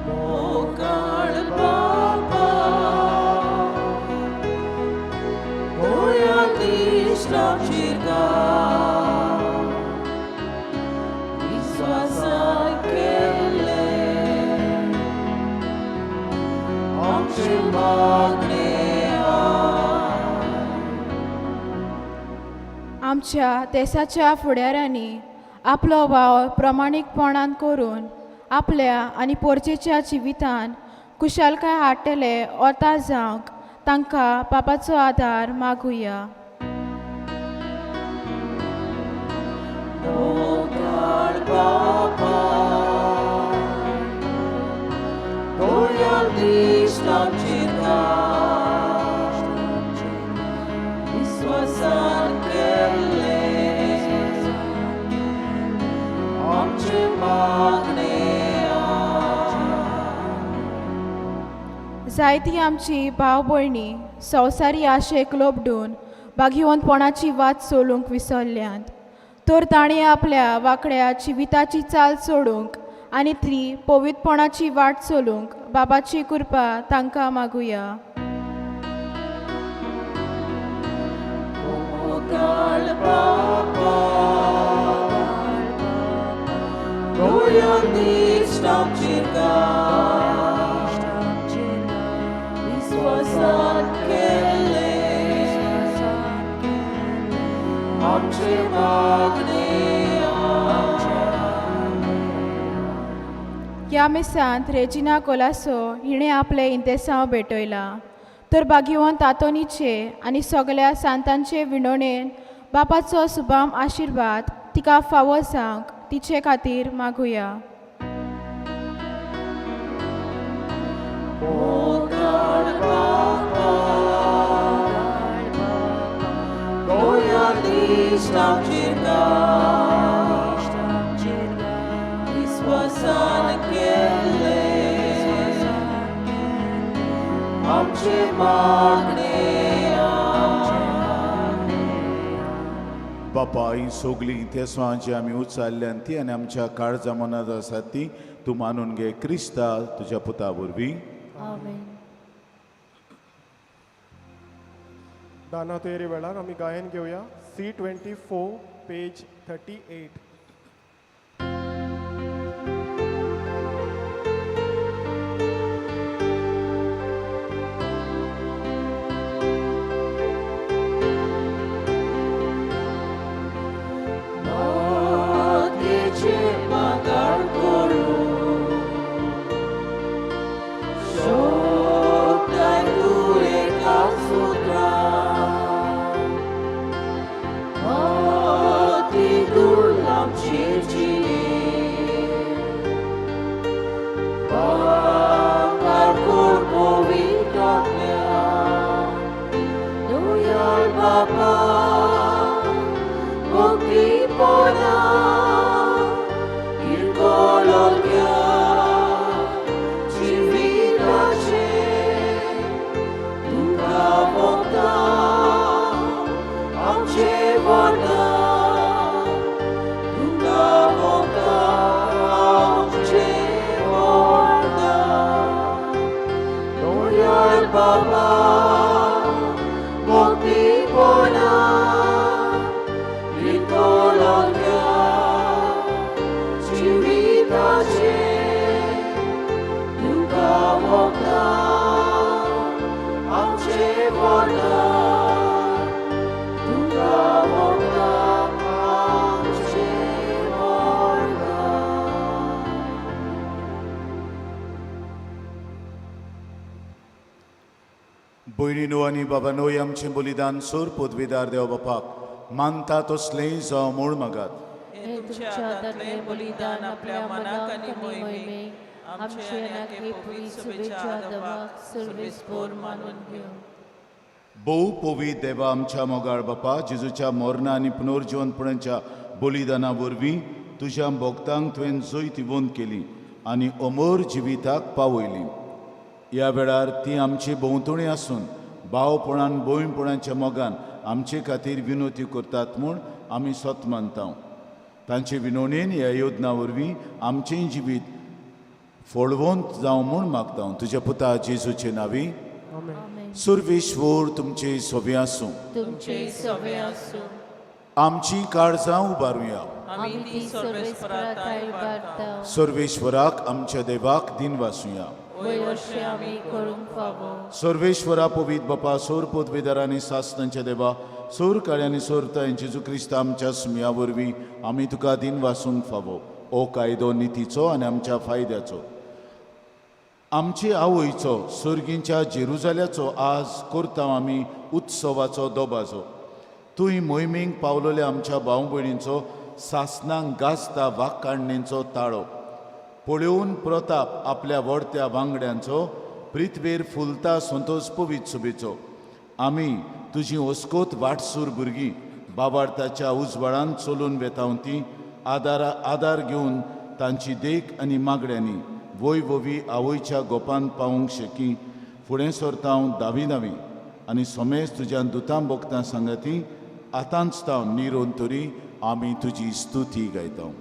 मोगाळ बापा, दोळ्यांत आमचेर घाल, विस्वासान केल्लें आमचें मागणें आयक. आमच्या देसाच्या फुडाऱ्यांनी आपलो वावर प्रमाणीकपणान करून आपल्या आनी पोरचेच्या जिवितान कुशालकाय हाडटले ओता जावंक तांकां बापाचो आदार मागुया. मोगाळ बापा, दोळ्यांत आमचेर घाल, विस्वासान केल्लें आमचें मागणें आयक. जायती आमची भाव भयणी संवसारी आशेक लोबडून भागीवंतपणाची वाट चलूंक विसरल्यांत, तर तांणी आपल्या वांकड्या जिविताची चाल सोडूंक आनी ती पवित्रपणाची वाट चलूंक बाबाची कृपा तांकां मागुया. मोगाळ बापा, दोळ्यांत आमचेर घाल, विस्वासान केल्लें आमचें मागणें आयक. ह्या मिसांत रेजिना कोलासो हिणें आपलें इंतेसांव भेटयलां, तर भाग्यवंत आंतोनीचे आनी सगळ्या सांतांचे विणोणेन बापाचो सुबाम आशिर्वाद तिका फावो जावंक तिचे खातीर मागुया. मोगाळ बापा, दोळ्यांत आमचेर घाल, विस्वासान केल्लें आमचें मागणें आयक. बापा, ही सगळीं तेसवां जी आमी उचारल्यान ती आनी आमच्या काळजा मनांत आसात ती तूं मानून घे क्रिस्ता तुज्या पुता वरवीं. आमेन. दाना तयारी वेळार आमी गायन घेवया. C24 page 38. मातयेचे मागाळ करूं शकताय तूं एका सुत्रान, माती धूळ भयणीनो आनी बाबानोय आमचें बलिदान सोर पदवीदार देव बापाक मानता तसलेंय जावं म्हूण मागात. हे तुमच्या हातांतलें बलिदान आपल्या मनाक आनी मोहिमेक आमचे आनी पवित्र सभेच्या देवाक सर्वेस्पोर मानून घेवं. भोव पवित्र देवा आमच्या मोगाळ बापा, जेजूच्या मरणा आनी पुनर्जिवनपणाच्या बलिदाना वरवीं तुज्या भक्तांक तुवें जैतिवंत केली आनी अमर जिविताक पावयली. ह्या वेळार ती आमची भोंवतणी आसून भावपणान भयणपणाच्या मोगान आमचे खातीर विनोती करतात म्हूण आमी सत मानता. तांचे विनोणेन ह्या योजना वरवीं आमचें जिवीत फळवंत जावं म्हूण मागता. तुज्या पुता जेजूचे नांवी. आमेन. सुर्वेश्वर तुमचे सोबे आसूं. तुमचे सवे आसूं. आमची काळजां उबारुया. आमी ती सर्वेस्परा थांय उबारता. सर्वेश्वराक आमच्या देवाक दिन वासुया. वय अशें आमी करूंक फावो. सर्वेश्वरा पवित्र बापा, सोर पदवीदार आनी सासनांच्या देवा, सोर काळ्यांनी सोरता जेजू क्रिस्त आमच्या सुमया वरवीं आमी तुका दिन वासूंक फावो. ओ कायदो नितीचो आनी आमच्या फायद्याचो, आमचे आवयचो सर्गींच्या जेरुजाल्याचो आज करता आमी उत्सवाचो दबाजो. तूं मोहिमेक पावलोल्या आमच्या भाव भयणींचो सासनांक गाजता वाकाणणेचो ताळो पळोवन प्रताप आपल्या व्हडत्या वांगड्यांचो पृथ्वेर फुलता संतोष पवित्र सुबेचो. आमी तुजी ओस्कोत वाटसूर भुरगीं बाबार्थाच्या उजवाडान चलून वेता ती आदार घेवन तांची देख आनी मागण्यांनी वय ववी आवयच्या गोपान पावूंक शकी. फुडें सरता हांव दावी दावी आनी सोमेस तुज्या दुतां भोगतां सांगाती आतांच तांव निरोन तरी आमी तुजी स्तुती गायता.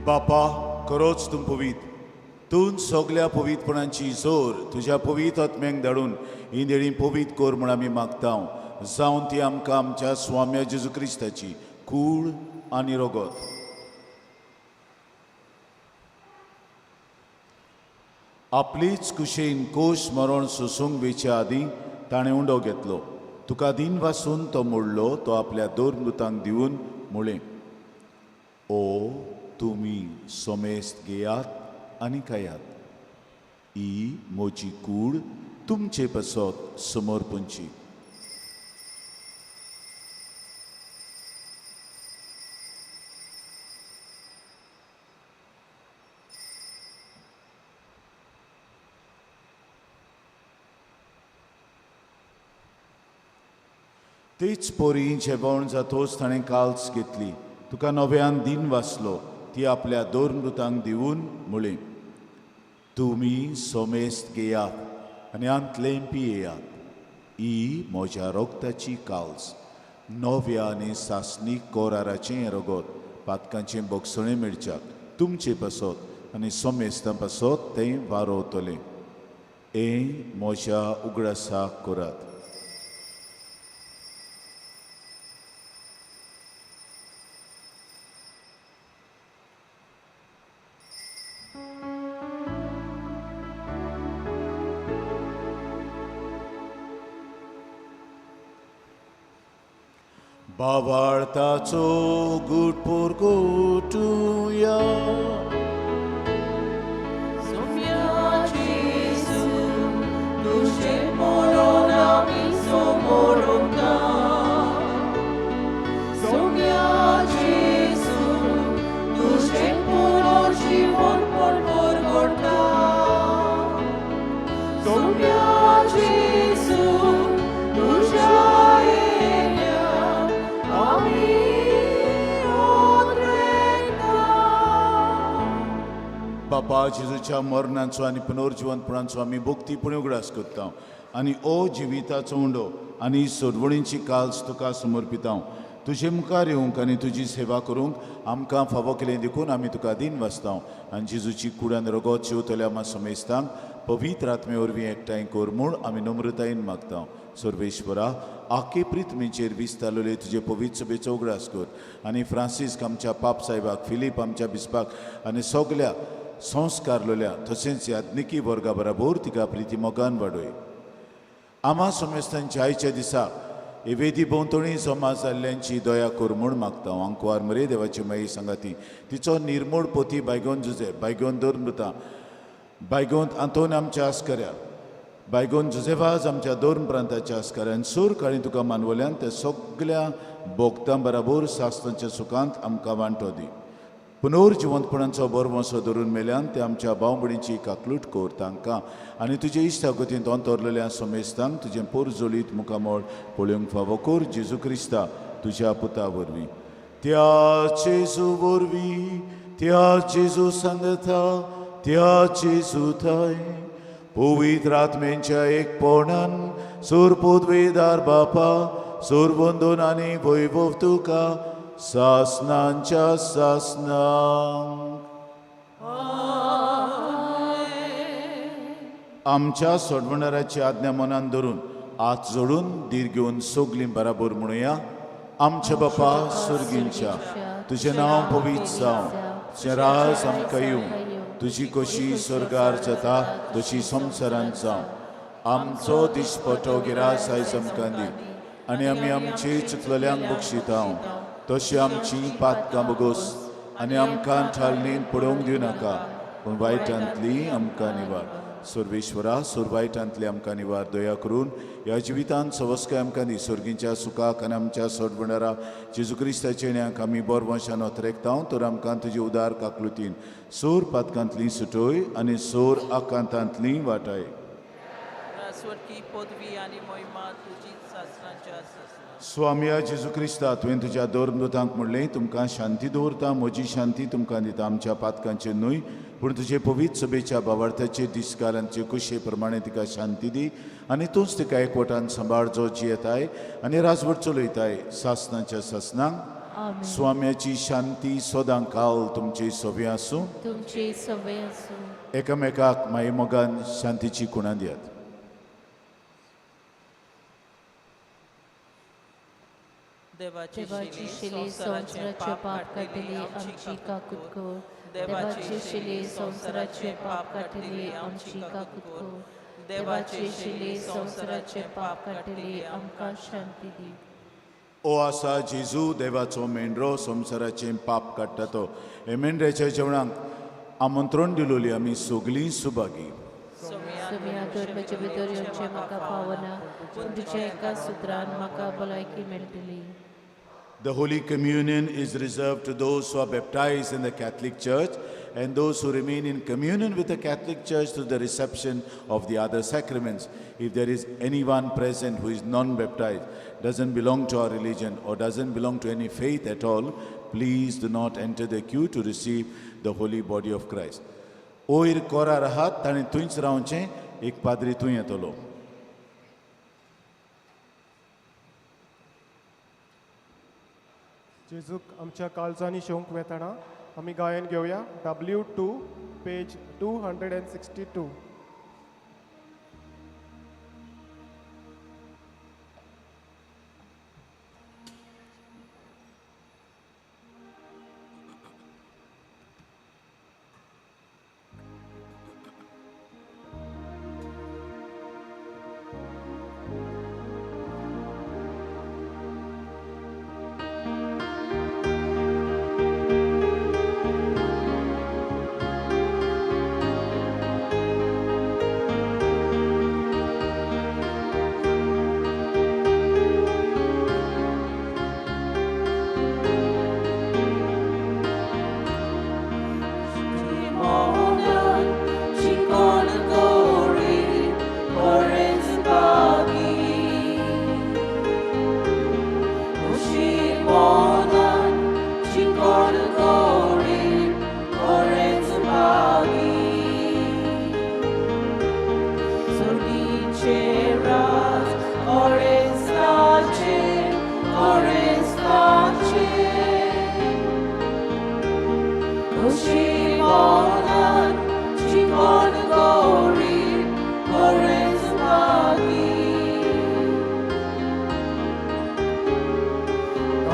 बापा खरोच तूं पवित्र, तूं सगल्या पवित्रपणाची जोर तुज्या पवित्र आत्म्यांक धाडून ही देणी पवित्र कर म्हूण आमी मागता. जावन ती आमकां आमच्या स्वाम्या जेजू क्रिस्ताची कूड आनी रगत आपलीच कुशेन कोश मरण सोसूंक वेच्या आदीं ताणें उंडो घेतलो. तुका दिन वासून तो मोडलो, तो आपल्या दोन मृतांक दिवन म्हळें, ओ तुमी सोमेस्त घेयात आनी खायात, ही म्हजी कूड तुमचे पासत समर्पणची. तेच पोरी जेवण जातोच ताणें काल्स घेतली, तुका नव्यान दिन वाचलो, ती आपल्या दोन मृतांक दिवन म्हळें, तुमी सोमेस्त घेयात आनी आंतलें पियेयात, ही म्हज्या रोगताची काल्स, नव्या आनी सासणीक कोराराचें रगत पातकांचें बोगसणें मेळच्याक तुमचे पासत आनी सोमेस्तां पासत तें वारोवतलें. हें म्हज्या उगडासाक करात. बाबाळताचो गुटपूर गोटुया. बापा जेजूच्या मरणाचो आनी पुनर्जिवंतपणाचो आमी भक्तीपणी उगडास करता आनी ओ जिविताचो उंडो आनी सोडवणीची काल्स तुका समर्पिता. तुजे मुखार येवंक आनी तुजी सेवा करूंक आमकां फावो केलें देखून आमी तुका दीन वाचता आनी जेजूची कुडान रगत शेवतल्या आमा समेस्तांक पवित्र आत्मे वरवीं एकठांय कर म्हूण आमी नम्रतायेन मागता. सर्वेश्वरा आखे प्रिथमीचेर विस्तारलेले तुजे पवित्र सभेचो उगडास कर आनी फ्रांसीस्क आमच्या पाप साहेबाक, फिलीप आमच्या बिस्पाक आनी सगल्या संस्कारलेल्या तशेंच याज्ञिकी वर्गा बराबर तिका प्रिती मोगान वाडय. आमा समेस्तांच्या आयच्या दिसा हे वेदी भोंवतणी जमा जाल्ल्यांची दया कर म्हूण मागता. आंकवार मरे देवाची माई सांगाती तिचो निर्मोड पोती बायगोन जुजे, बायगोन दोर मृता, बायगोन आंतोन आमच्या आस्कऱ्या, बायगोन जुजेवाज आमच्या दोन प्रांताच्या आस्कऱ्यान सूर काळी तुका मानवल्यान त्या सगल्या भोगतां बराबर सास्त्रांच्या सुखांत आमकां वांटो दी. पुनर्जिवंतपणाचो बरवंसो धरून मेल्यान ते आमच्या भावभणीची काकलूट कर तांकां आनी तुजे इश्टागतींत अंतरलेल्या समेस्तांक तुजें पोरजोलीत मुखामळ पळोवंक फावो कर जेजू क्रिस्ता तुज्या पुता वरवीं. त्या जेजू वरवीं, त्या जेजू सांगता, त्या जेजू थंय पवित्र आत्मेच्या एकपणान सुरपुदवेदार बापा सुरवंदून आनी वैभव तुका सासनांच्या सासनांक. आमच्या सोडवणाराची आज्ञा मनान धरून हात जोडून धीर घेवन सगलीं बराबर म्हणुया. आमच्या बापा सुर्गींच्या, तुजें नांव पवित्र जावं, तुजें राज आमकां येवं, तुजी कशी स्वर्गार जाता तशी संवसारांत जावं. आमचो दिसपटो गिरास आयज आमकां दी आनी आमी आमची चुकलेल्यांक बक्षिता तशी आमची पातकां बगोस आनी आमकां ठालणीन पडोवंक दिवनाका पूण वायटांतली आमकां निवार. सर्वेश्वरा सुर वायटांतली आमकां निवार. दया करून ह्या जिवितांत सवस्काय आमकां दी. सर्गींच्या सुखाक आनी आमच्या सोडवणारा जेजू क्रिस्ताच्या येण्याक आमी बोरवंशान अतरेकता तर आमकां तुजी उदार काकलुतीन सोर पातकांतली सुटोय आनी सोर आकांतांतली वाटाय. स्वर्गी पदवी आनी मोहिमा तुजीच सासनाच्या सासना. स्वामया जेजू क्रिस्ता तुवें तुज्या दोरमृतांक म्हणलें तुमकां शांती दवरता, म्हजी शांती तुमकां दिता. आमच्या पातकांचेर न्हय पूण तुजे पवित्र सभेच्या बावार्थाचे दिसकालांचे कुशे प्रमाणे तिका शांती दी आनी तूंच तिका एकवटान सांबाळ जो जियेताय आनी राजवट चलयताय सासनाच्या सासनांक. आमेन. स्वाम्याची शांती सदां काल तुमची सोबी आसूं. तुमची सवय आसूं. एकामेकाक मायेमोगान शांतीची कुणां दियात. देवाची देवाची शिली शिली संवसाराचें संवसाराचें पाप पाप काडटली काडटली आमची आमची काकूत काकूत कर. कर. देवाची देवाची शिली शिली संवसाराचें संवसाराचें पाप पाप काडटली काडटली आमची आमची काकूत काकूत कर. कर. देवाची देवाची शिली शिली संवसाराचें संवसाराचें पाप पाप काडटली काडटली आमकां आमकां शांती शांती दी. ओ आसा जेजू देवाचो मेंढरो संवसाराचें पाप काडटा तो हे मेंढऱ्याच्या जेवणाक आमंत्रण दिलोली आमी सगलीं सुभागी. सोम्या तर म्हजे भितर येवचें म्हाका फावना पूण तुज्या एका सुत्रान म्हाका भलायकी मेळटली. The Holy Communion is reserved to those who are baptized in the Catholic Church and those who remain in communion with the Catholic Church through the reception of the other sacraments. If there is anyone present who is non baptized, doesn't belong to our religion, or doesn't belong to any faith at all, please do not enter the queue to receive the holy body of Christ. वयर कोरार आहात ताणें थंयच रावचें, एक पाद्री थंय येतलो. जेजूक आमच्या काळजांनी शेवंक वेतना आमी गायन घेवया W2 page 262. देवाची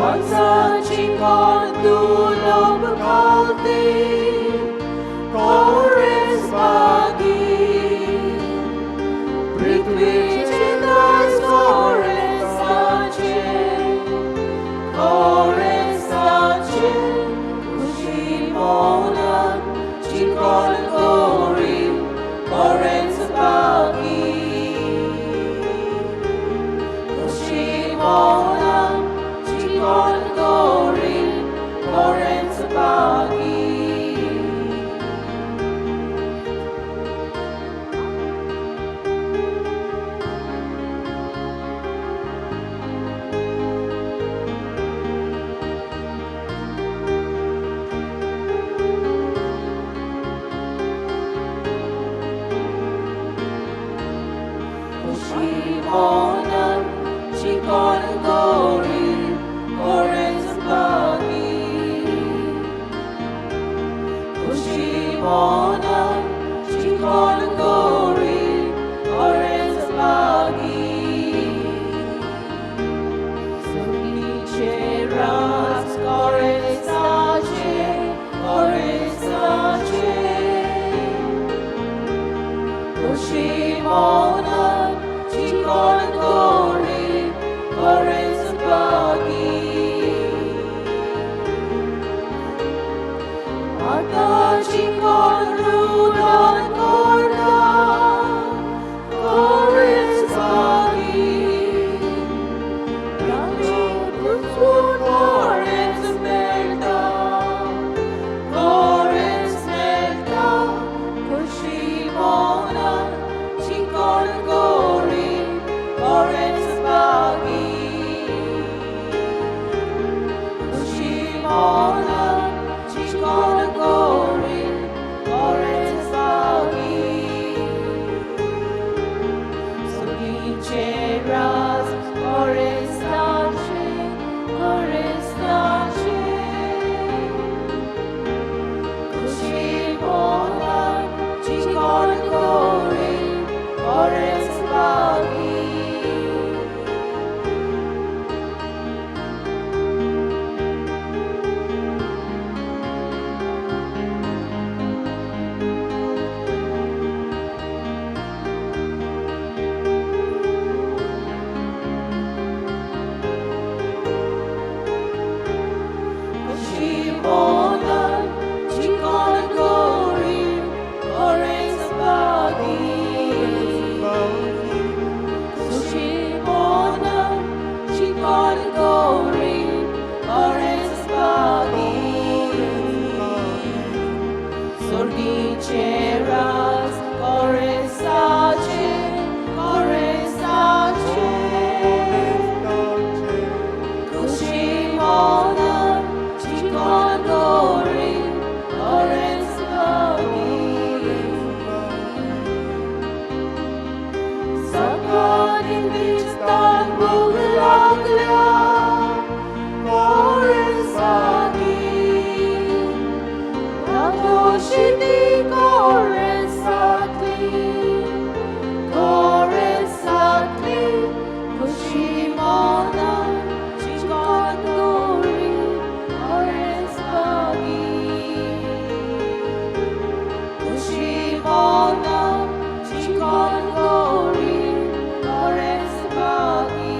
काळजाची कोण दुलोब घालती कोरेस बागी पृथ्वीचे दास कोरेसाचे कोरेसाचे खुशी मोनान चिकोल गोरी कोरेस बागी खुशी मोनान चिकोल गोरी कोरेस बागी. खुशी मोनान चिकोल गोरी कोरेस बागी खुशी मोनान चिकोल गोरी कोरेस बागी. सुगीचे राज कोरेसाचे कोरेसाचे खुशी मोनान चिकोल गोरी कोरेस बागी. आतां चिकोल रुदान कोरता कोरेस बागी कोरेस मेळटा कोरेस मेळटा खुशी मोनान चिकोल गोरी कोरेस बागी खुशी मोनान चिकोल गोरी कोरेस बागी. सुगीचे राज कोरेसाचे कोरेसाचे खुशी मोनान चिकोल गोरी कोरेस बागी. खुशी मोनान चिकोल गोरी कोरेस बागी खुशी मोनान चिकोल गोरी कोरेस बागी. सुर्गीचे राज कोरेसाचे कोरेसाचे खुशी मोनान चिकोल गोरी कोरेस बागी. सकाळी दिसतान भूक लागल्या कोरेस बागी रातोशी ती कोरेसातली कोरेसातली खुशी मोनान चिकोल गोरी कोरेस बागी खुशी मोनान चिकोल गोरी कोरेस बागी.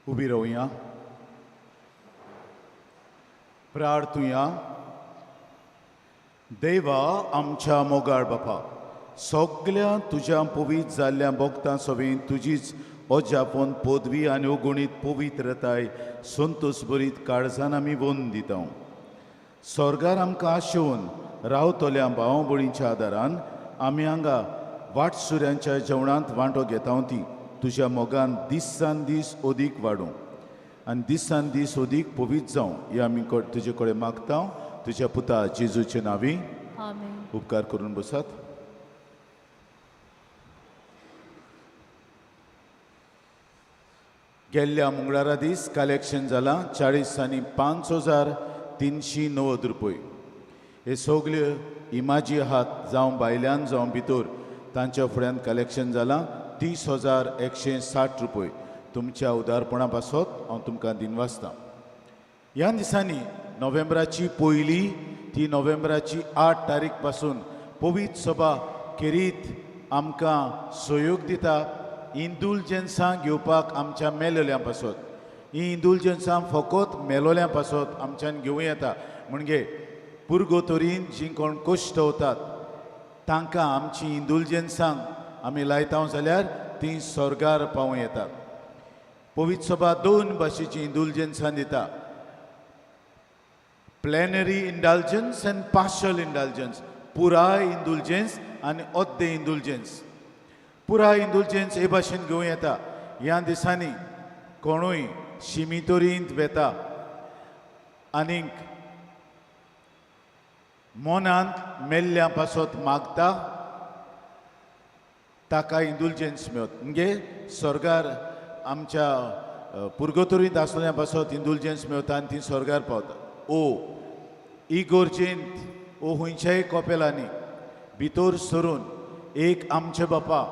उबी रावया, प्रार्थुया. देवा आमच्या मोगाळ बापा, सगल्या तुज्या पवित्र जाल्ल्या भोगतां सवें तुजीच अजापन पदवी आनी अगुणीत पवित्रताय संतोस बरीत काळजान आमी वोन दिता. स्वर्गार आमकां आशेवन रावतल्या भाव भयणीच्या आदारान आमी हांगा वाटसुऱ्यांच्या जेवणांत वांटो घेता ती तुज्या मोगान दिसान दीस अदीक वाडूं आनी दिसान दीस अदीक पवित्र जावं हे आमी तुजे कडेन मागता, तुज्या पुता जेजूचे नांवी. आमेन. उपकार करून बसात. गेल्ल्या मंगळारा दीस कलेक्शन जालां 45,390 रुपये. हे सगल्यो इमाजी आहात, जावं भायल्यान जावं भितर, तांच्या फुड्यान कलेक्शन जालां 30,160 रुपये. तुमच्या उदारपणा पासत हांव तुमकां दिनवासतां. ह्या दिसांनी नोव्हेंबराची पयली ती नोव्हेंबराची 8 तारीख पासून पवित्र सभा खेरीत आमकां सहयोग दिता इंदुलजन्सां घेवपाक आमच्या मेलोल्यां पासत. ही इंदुलजन्सां फकत मेलोल्यां पासत आमच्यान घेवं येता, म्हणजे पुर्गोतोरीन जीं कोण कश्ट वतात तांकां आमची इंदुलजन्सांक आमी लायता जाल्यार तीं स्वर्गार पावूं येतात. पवित्र सभा दोन भाशेची इंदुलजन्सां दिता, plenary indulgence and partial indulgence. पुराय इंदुलजन्स आनी अद्दे इंदुलजन्स. पुराय इंदुलजन्स हे भाशेन घेवं येता. ह्या दिसांनी कोणूय शिमितोरींत वेता आनीक मनांत मेल्ल्या पासत मागता ताका इंदुलजन्स मेळत, म्हणजे स्वर्गार आमच्या पुर्गोतोरींत आसल्या पासत इंदुलजन्स मेळता आनी ती स्वर्गार पावता. ओ इगोर्जेंत ओ खंयच्याय कपेलांनी भितर सरून एक आमचे बापा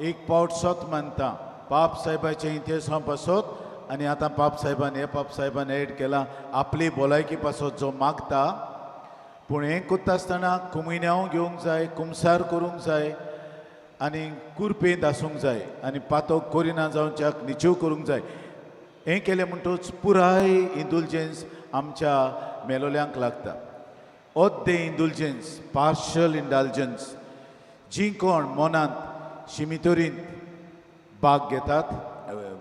एक पावट सत मानता पाप साहेबाच्या इतिहासा पासत, आनी आतां पाप साहेबान हे पाप साहेबान एड केला आपली भलायकी पासत जो मागता. पूण हें करता आसतना कुमिन्यांव घेवंक जाय, कुमसार करूंक जाय आनी कुरपेंत आसूंक जाय आनी पातक करिना जावच्याक निचेव करूंक जाय. हें केलें म्हणटकच पुराय इंदुलजन्स आमच्या मेलोल्यांक लागता. अद्दे इंदुलजन्स, पार्शल इंडल्जन्स, जीं कोण मनांत शिमितोरींत बाग घेतात,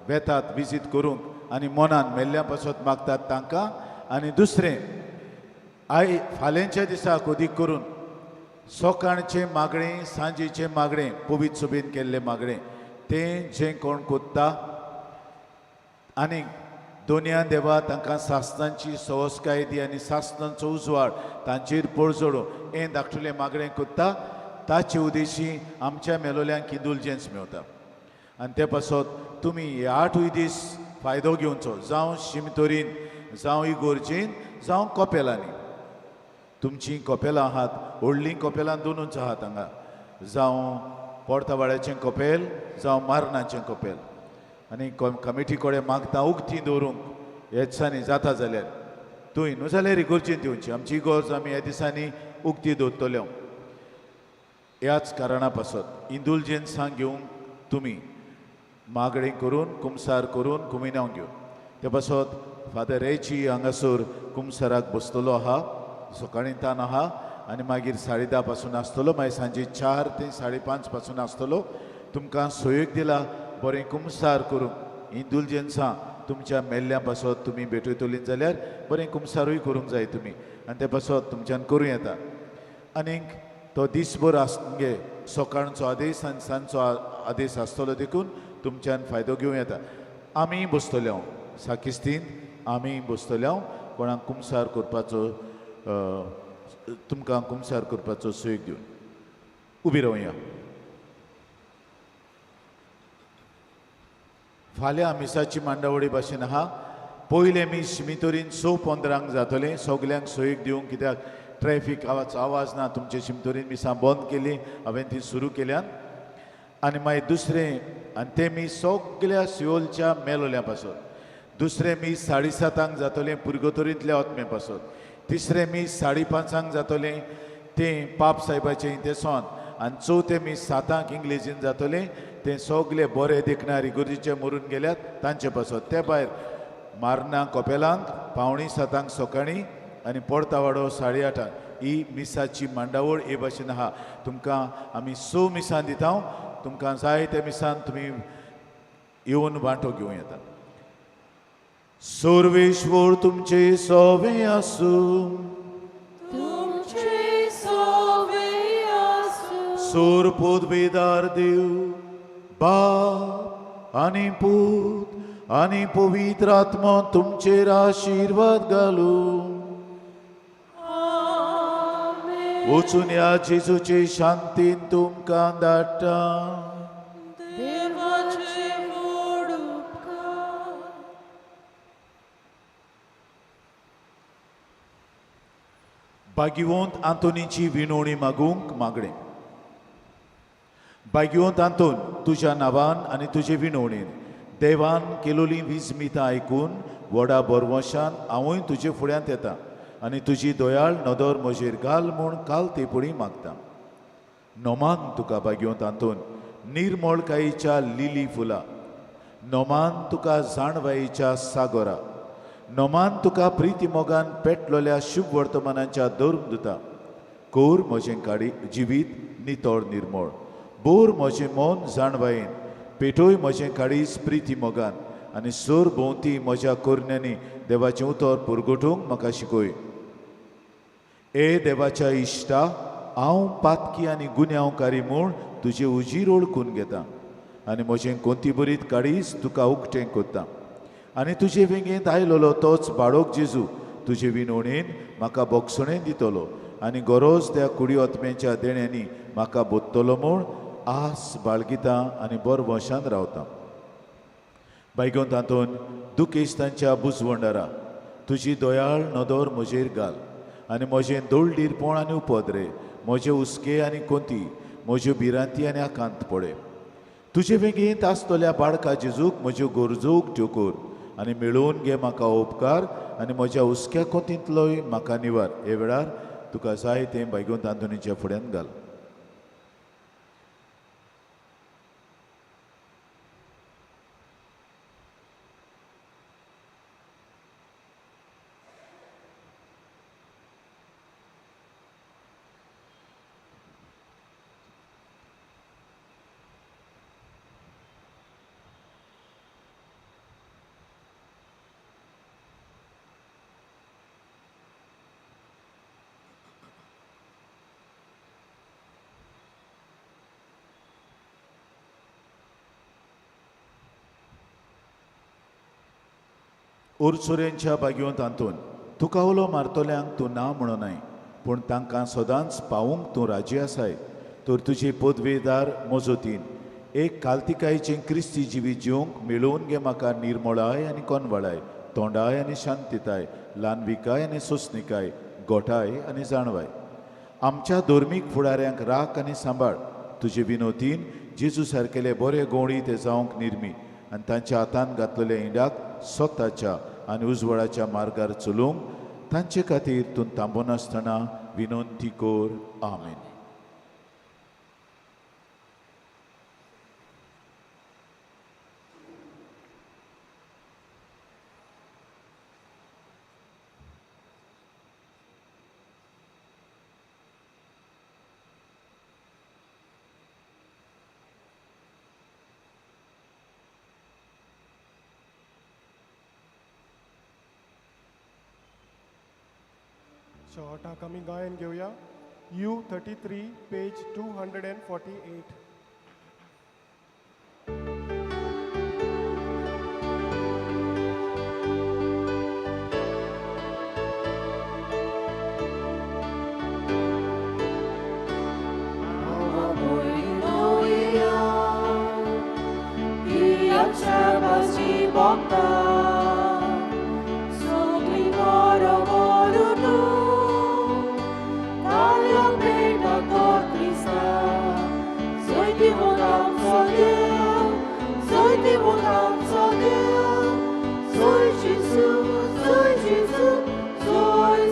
वेतात विजीत करूंक आनी मनान मेल्ल्या पासत मागतात तांकां. आनी दुसरें I फाल्यांच्या दिसाक अदीक करून सकाळचें मागणें, सांजेचें मागणें, पवित्र सभेन केल्लें मागणें तें जें कोण कोत्ता आनी दोनया देवा तांकां सासनांची सवस्काय दी आनी सासनांचो उजवाड तांचेर पळजोडो हें धाकटुलें मागणें कोत्ता ताचे उदेशी आमच्या मेलोल्यांक इंदुलजन्स मेवता. आनी ते पासत तुमी हे 8 दीस फायदो घेवचो, जावं शिमतोरीन, जावं इगोर्जेन, जावं कपेलांनी. तुमचीं कपेलां आहात, व्हडलीं कपेलां दोनूच आहात हांगा, जावं पोर्तावाड्याचें कपेल, जावं मारणाचें कपेल. आनी कमिटी कडेन मागता उक्ती दवरूंक ह्या दिसांनी जाता जाल्यार थंय, न्हू जाल्यार इगोर्जेन दिवची. आमची इगोर्ज आमी ह्या दिसांनी उक्ती दवरतले. ह्याच कारणा पासत इंदुलजन्सां घेवंक तुमी मागणी करून कुमसार करून कुमिनांव घेवन ते पासत फादर रेची हांगासर कुमसाराक बसतलो आहा. सकाळीं तान आहा आनी मागीर 10:30 पासून आसतलो, मागीर सांजे 4 ते 5:30 पासून आसतलो. तुमकां सोयीक दिला बरें कुमसार करूंक. इंदुलजन्सां तुमच्या मेल्ल्या पासत तुमी भेटयतलीं जाल्यार बरें कुमसारूय करूंक जाय तुमी आनी ते पासत तुमच्यान करूं येता. आनीक तो दीसभर आस म्हणजे सकाळचो आदेश आनी सांजचो आदेश आसतलो, देखून तुमच्यान फायदो घेवं येता. आमी बसतले हांव साकिस्तीन, आमी बसतले हांव कोणाक कुमसार करपाचो, तुमकां कुमसार करपाचो सोय दिवन उबी रावया. फाल्यां मिसाची मांडावळी भाशेन आहा. पयलें मीस शिमितोरीन 6:15 जातलें, सगल्यांक सोयीक दिवंक, कित्याक ट्रॅफीक आवाज आवाज ना. तुमचे शिमतोरीन मिसां बंद केली हांवें, ती सुरू केल्यान. आनी मागीर दुसरें आनी तें मीस सगल्या सियोलच्या मेलोल्या पासत. दुसरें मीस 7:30 जातलें पुर्गोतोरींतल्या ओतमे पासत. तिसरें मीस 5:30 जातलें तें पाप साहेबाचें इतेसोन. आनी चवथें मीस 7 इंग्लेजीन जातलें तें सगले बरे देखणारी गुरुजीचे मरून गेल्यात तांचे पासत. ते भायर मारना कपेलांत 6:45 सकाळीं आनी पोर्तावाडो 8:30. ही मिसाची मांडावळ हे भाशेन आहा. तुमकां आमी 6 मिसां दिता, तुमकां जाय त्या मिसान तुमी येवन वांटो घेवं येता. सर्वेश्वर तुमचे सोवे आसूं. तुमचे सोवे आसूं. सोर पदवेदार देव बाप आनी पूत आनी पवित्र आत्मा तुमचेर आशिर्वाद घालूं. वचून ह्या जेजूचे शांतीन तुमकां धाडटा. देवाचे व्हड उपकार. भाग्यवंत आंतोनीची विनवणी मागूंक मागणें. भाग्यवंत आंतोन, तुज्या नांवान आनी तुजे विनवणेन देवान केलोली विजमितां आयकून व्हडा बरवशान हांवूय तुजे फुड्यांत येता आनी तुजी दयाळ नदर म्हजेर घाल म्हूण काल तेपडी मागता. नोमान तुका भाग्यवंत आंतोन निर्मळकायेच्या लिली फुलां, नोमान तुका जाणवायेच्या सागोरा, नोमान तुका प्रिती मोगान पेटलोल्या शुभ वर्तमानाच्या धर्म दिता. कोर म्हजें काडी जिवीत नितळ निर्मळ, बोर म्हजें मन जाणवायेन, पेटोय म्हजें काळीज प्रिती मोगान आनी सोर भोंवती म्हज्या कोरण्यांनी देवाचें उतर पुरगोटूंक म्हाका शिकय. ए देवाच्या इश्टा, हांव पातकी आनी गुन्यांवकारी म्हूण तुजे उजीर ओळखून घेता आनी म्हजें कोंती बरीत काळीज तुका उकतें करता आनी तुजे वेंगेंत आयलोलो तोच बाळोक जेजू तुजे विनवणेन म्हाका बोगसणें दितलो आनी गरज त्या कुडी आत्म्याच्या देण्यांनी म्हाका बोत्तलो म्हूण आस बाळगिता आनी बरवशान रावता. बायगोन तातूंत दुखेस्तांच्या बुजवंडारा तुजी दयाळ नदर म्हजेर घाल आनी म्हजें दोळडीरपण आनी उपद्रे, म्हजे हुस्के आनी कोंती, म्हज्यो भिरांती आनी आकांत पळय. तुजे वेंगेंत आसतल्या बाळका जेजूक म्हज्यो गरजो उक्त्यो कर आनी मेळोवन घे म्हाका उपकार आनी म्हज्या हुस्क्या कोंतींतलोय म्हाका निवार. हे वेळार तुका जाय तें बायगोन तांतोनीच्या फुड्यांत घाल. उरसुरेंच्या बागयोंत आंतोन, तुका उलो मारतल्यांक तूं ना म्हणनाय, पूण तांकां सदांच पावूंक तूं राजी आसाय. तर तुजी पदवेदार मजतीन एक कालतिकायेचें क्रिस्ती जिवीत जिवंक मेळोवन घे म्हाका निर्मळाय आनी कोनवळाय, तोंडाय आनी शांतिताय, ल्हानविकाय आनी सोंसणिकाय, गोठाय आनी जाणवाय. आमच्या धर्मीक फुडाऱ्यांक राख आनी सांबाळ. तुजे विनोतीन जेजू सारकेले बरे गोंडी ते जावंक निर्मी आनी तांच्या हातान घातलेल्या इंडाक स्वताच्या आनी उजवाडाच्या मार्गार चलूंक तांचे खातीर तूं थांबनासतना विनंती कर. आमेन. शेवटाक आमी गायन घेवया. U33 page 248. Soy Jesús, soy Jesús, soy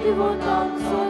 भाग्यवंत आमचो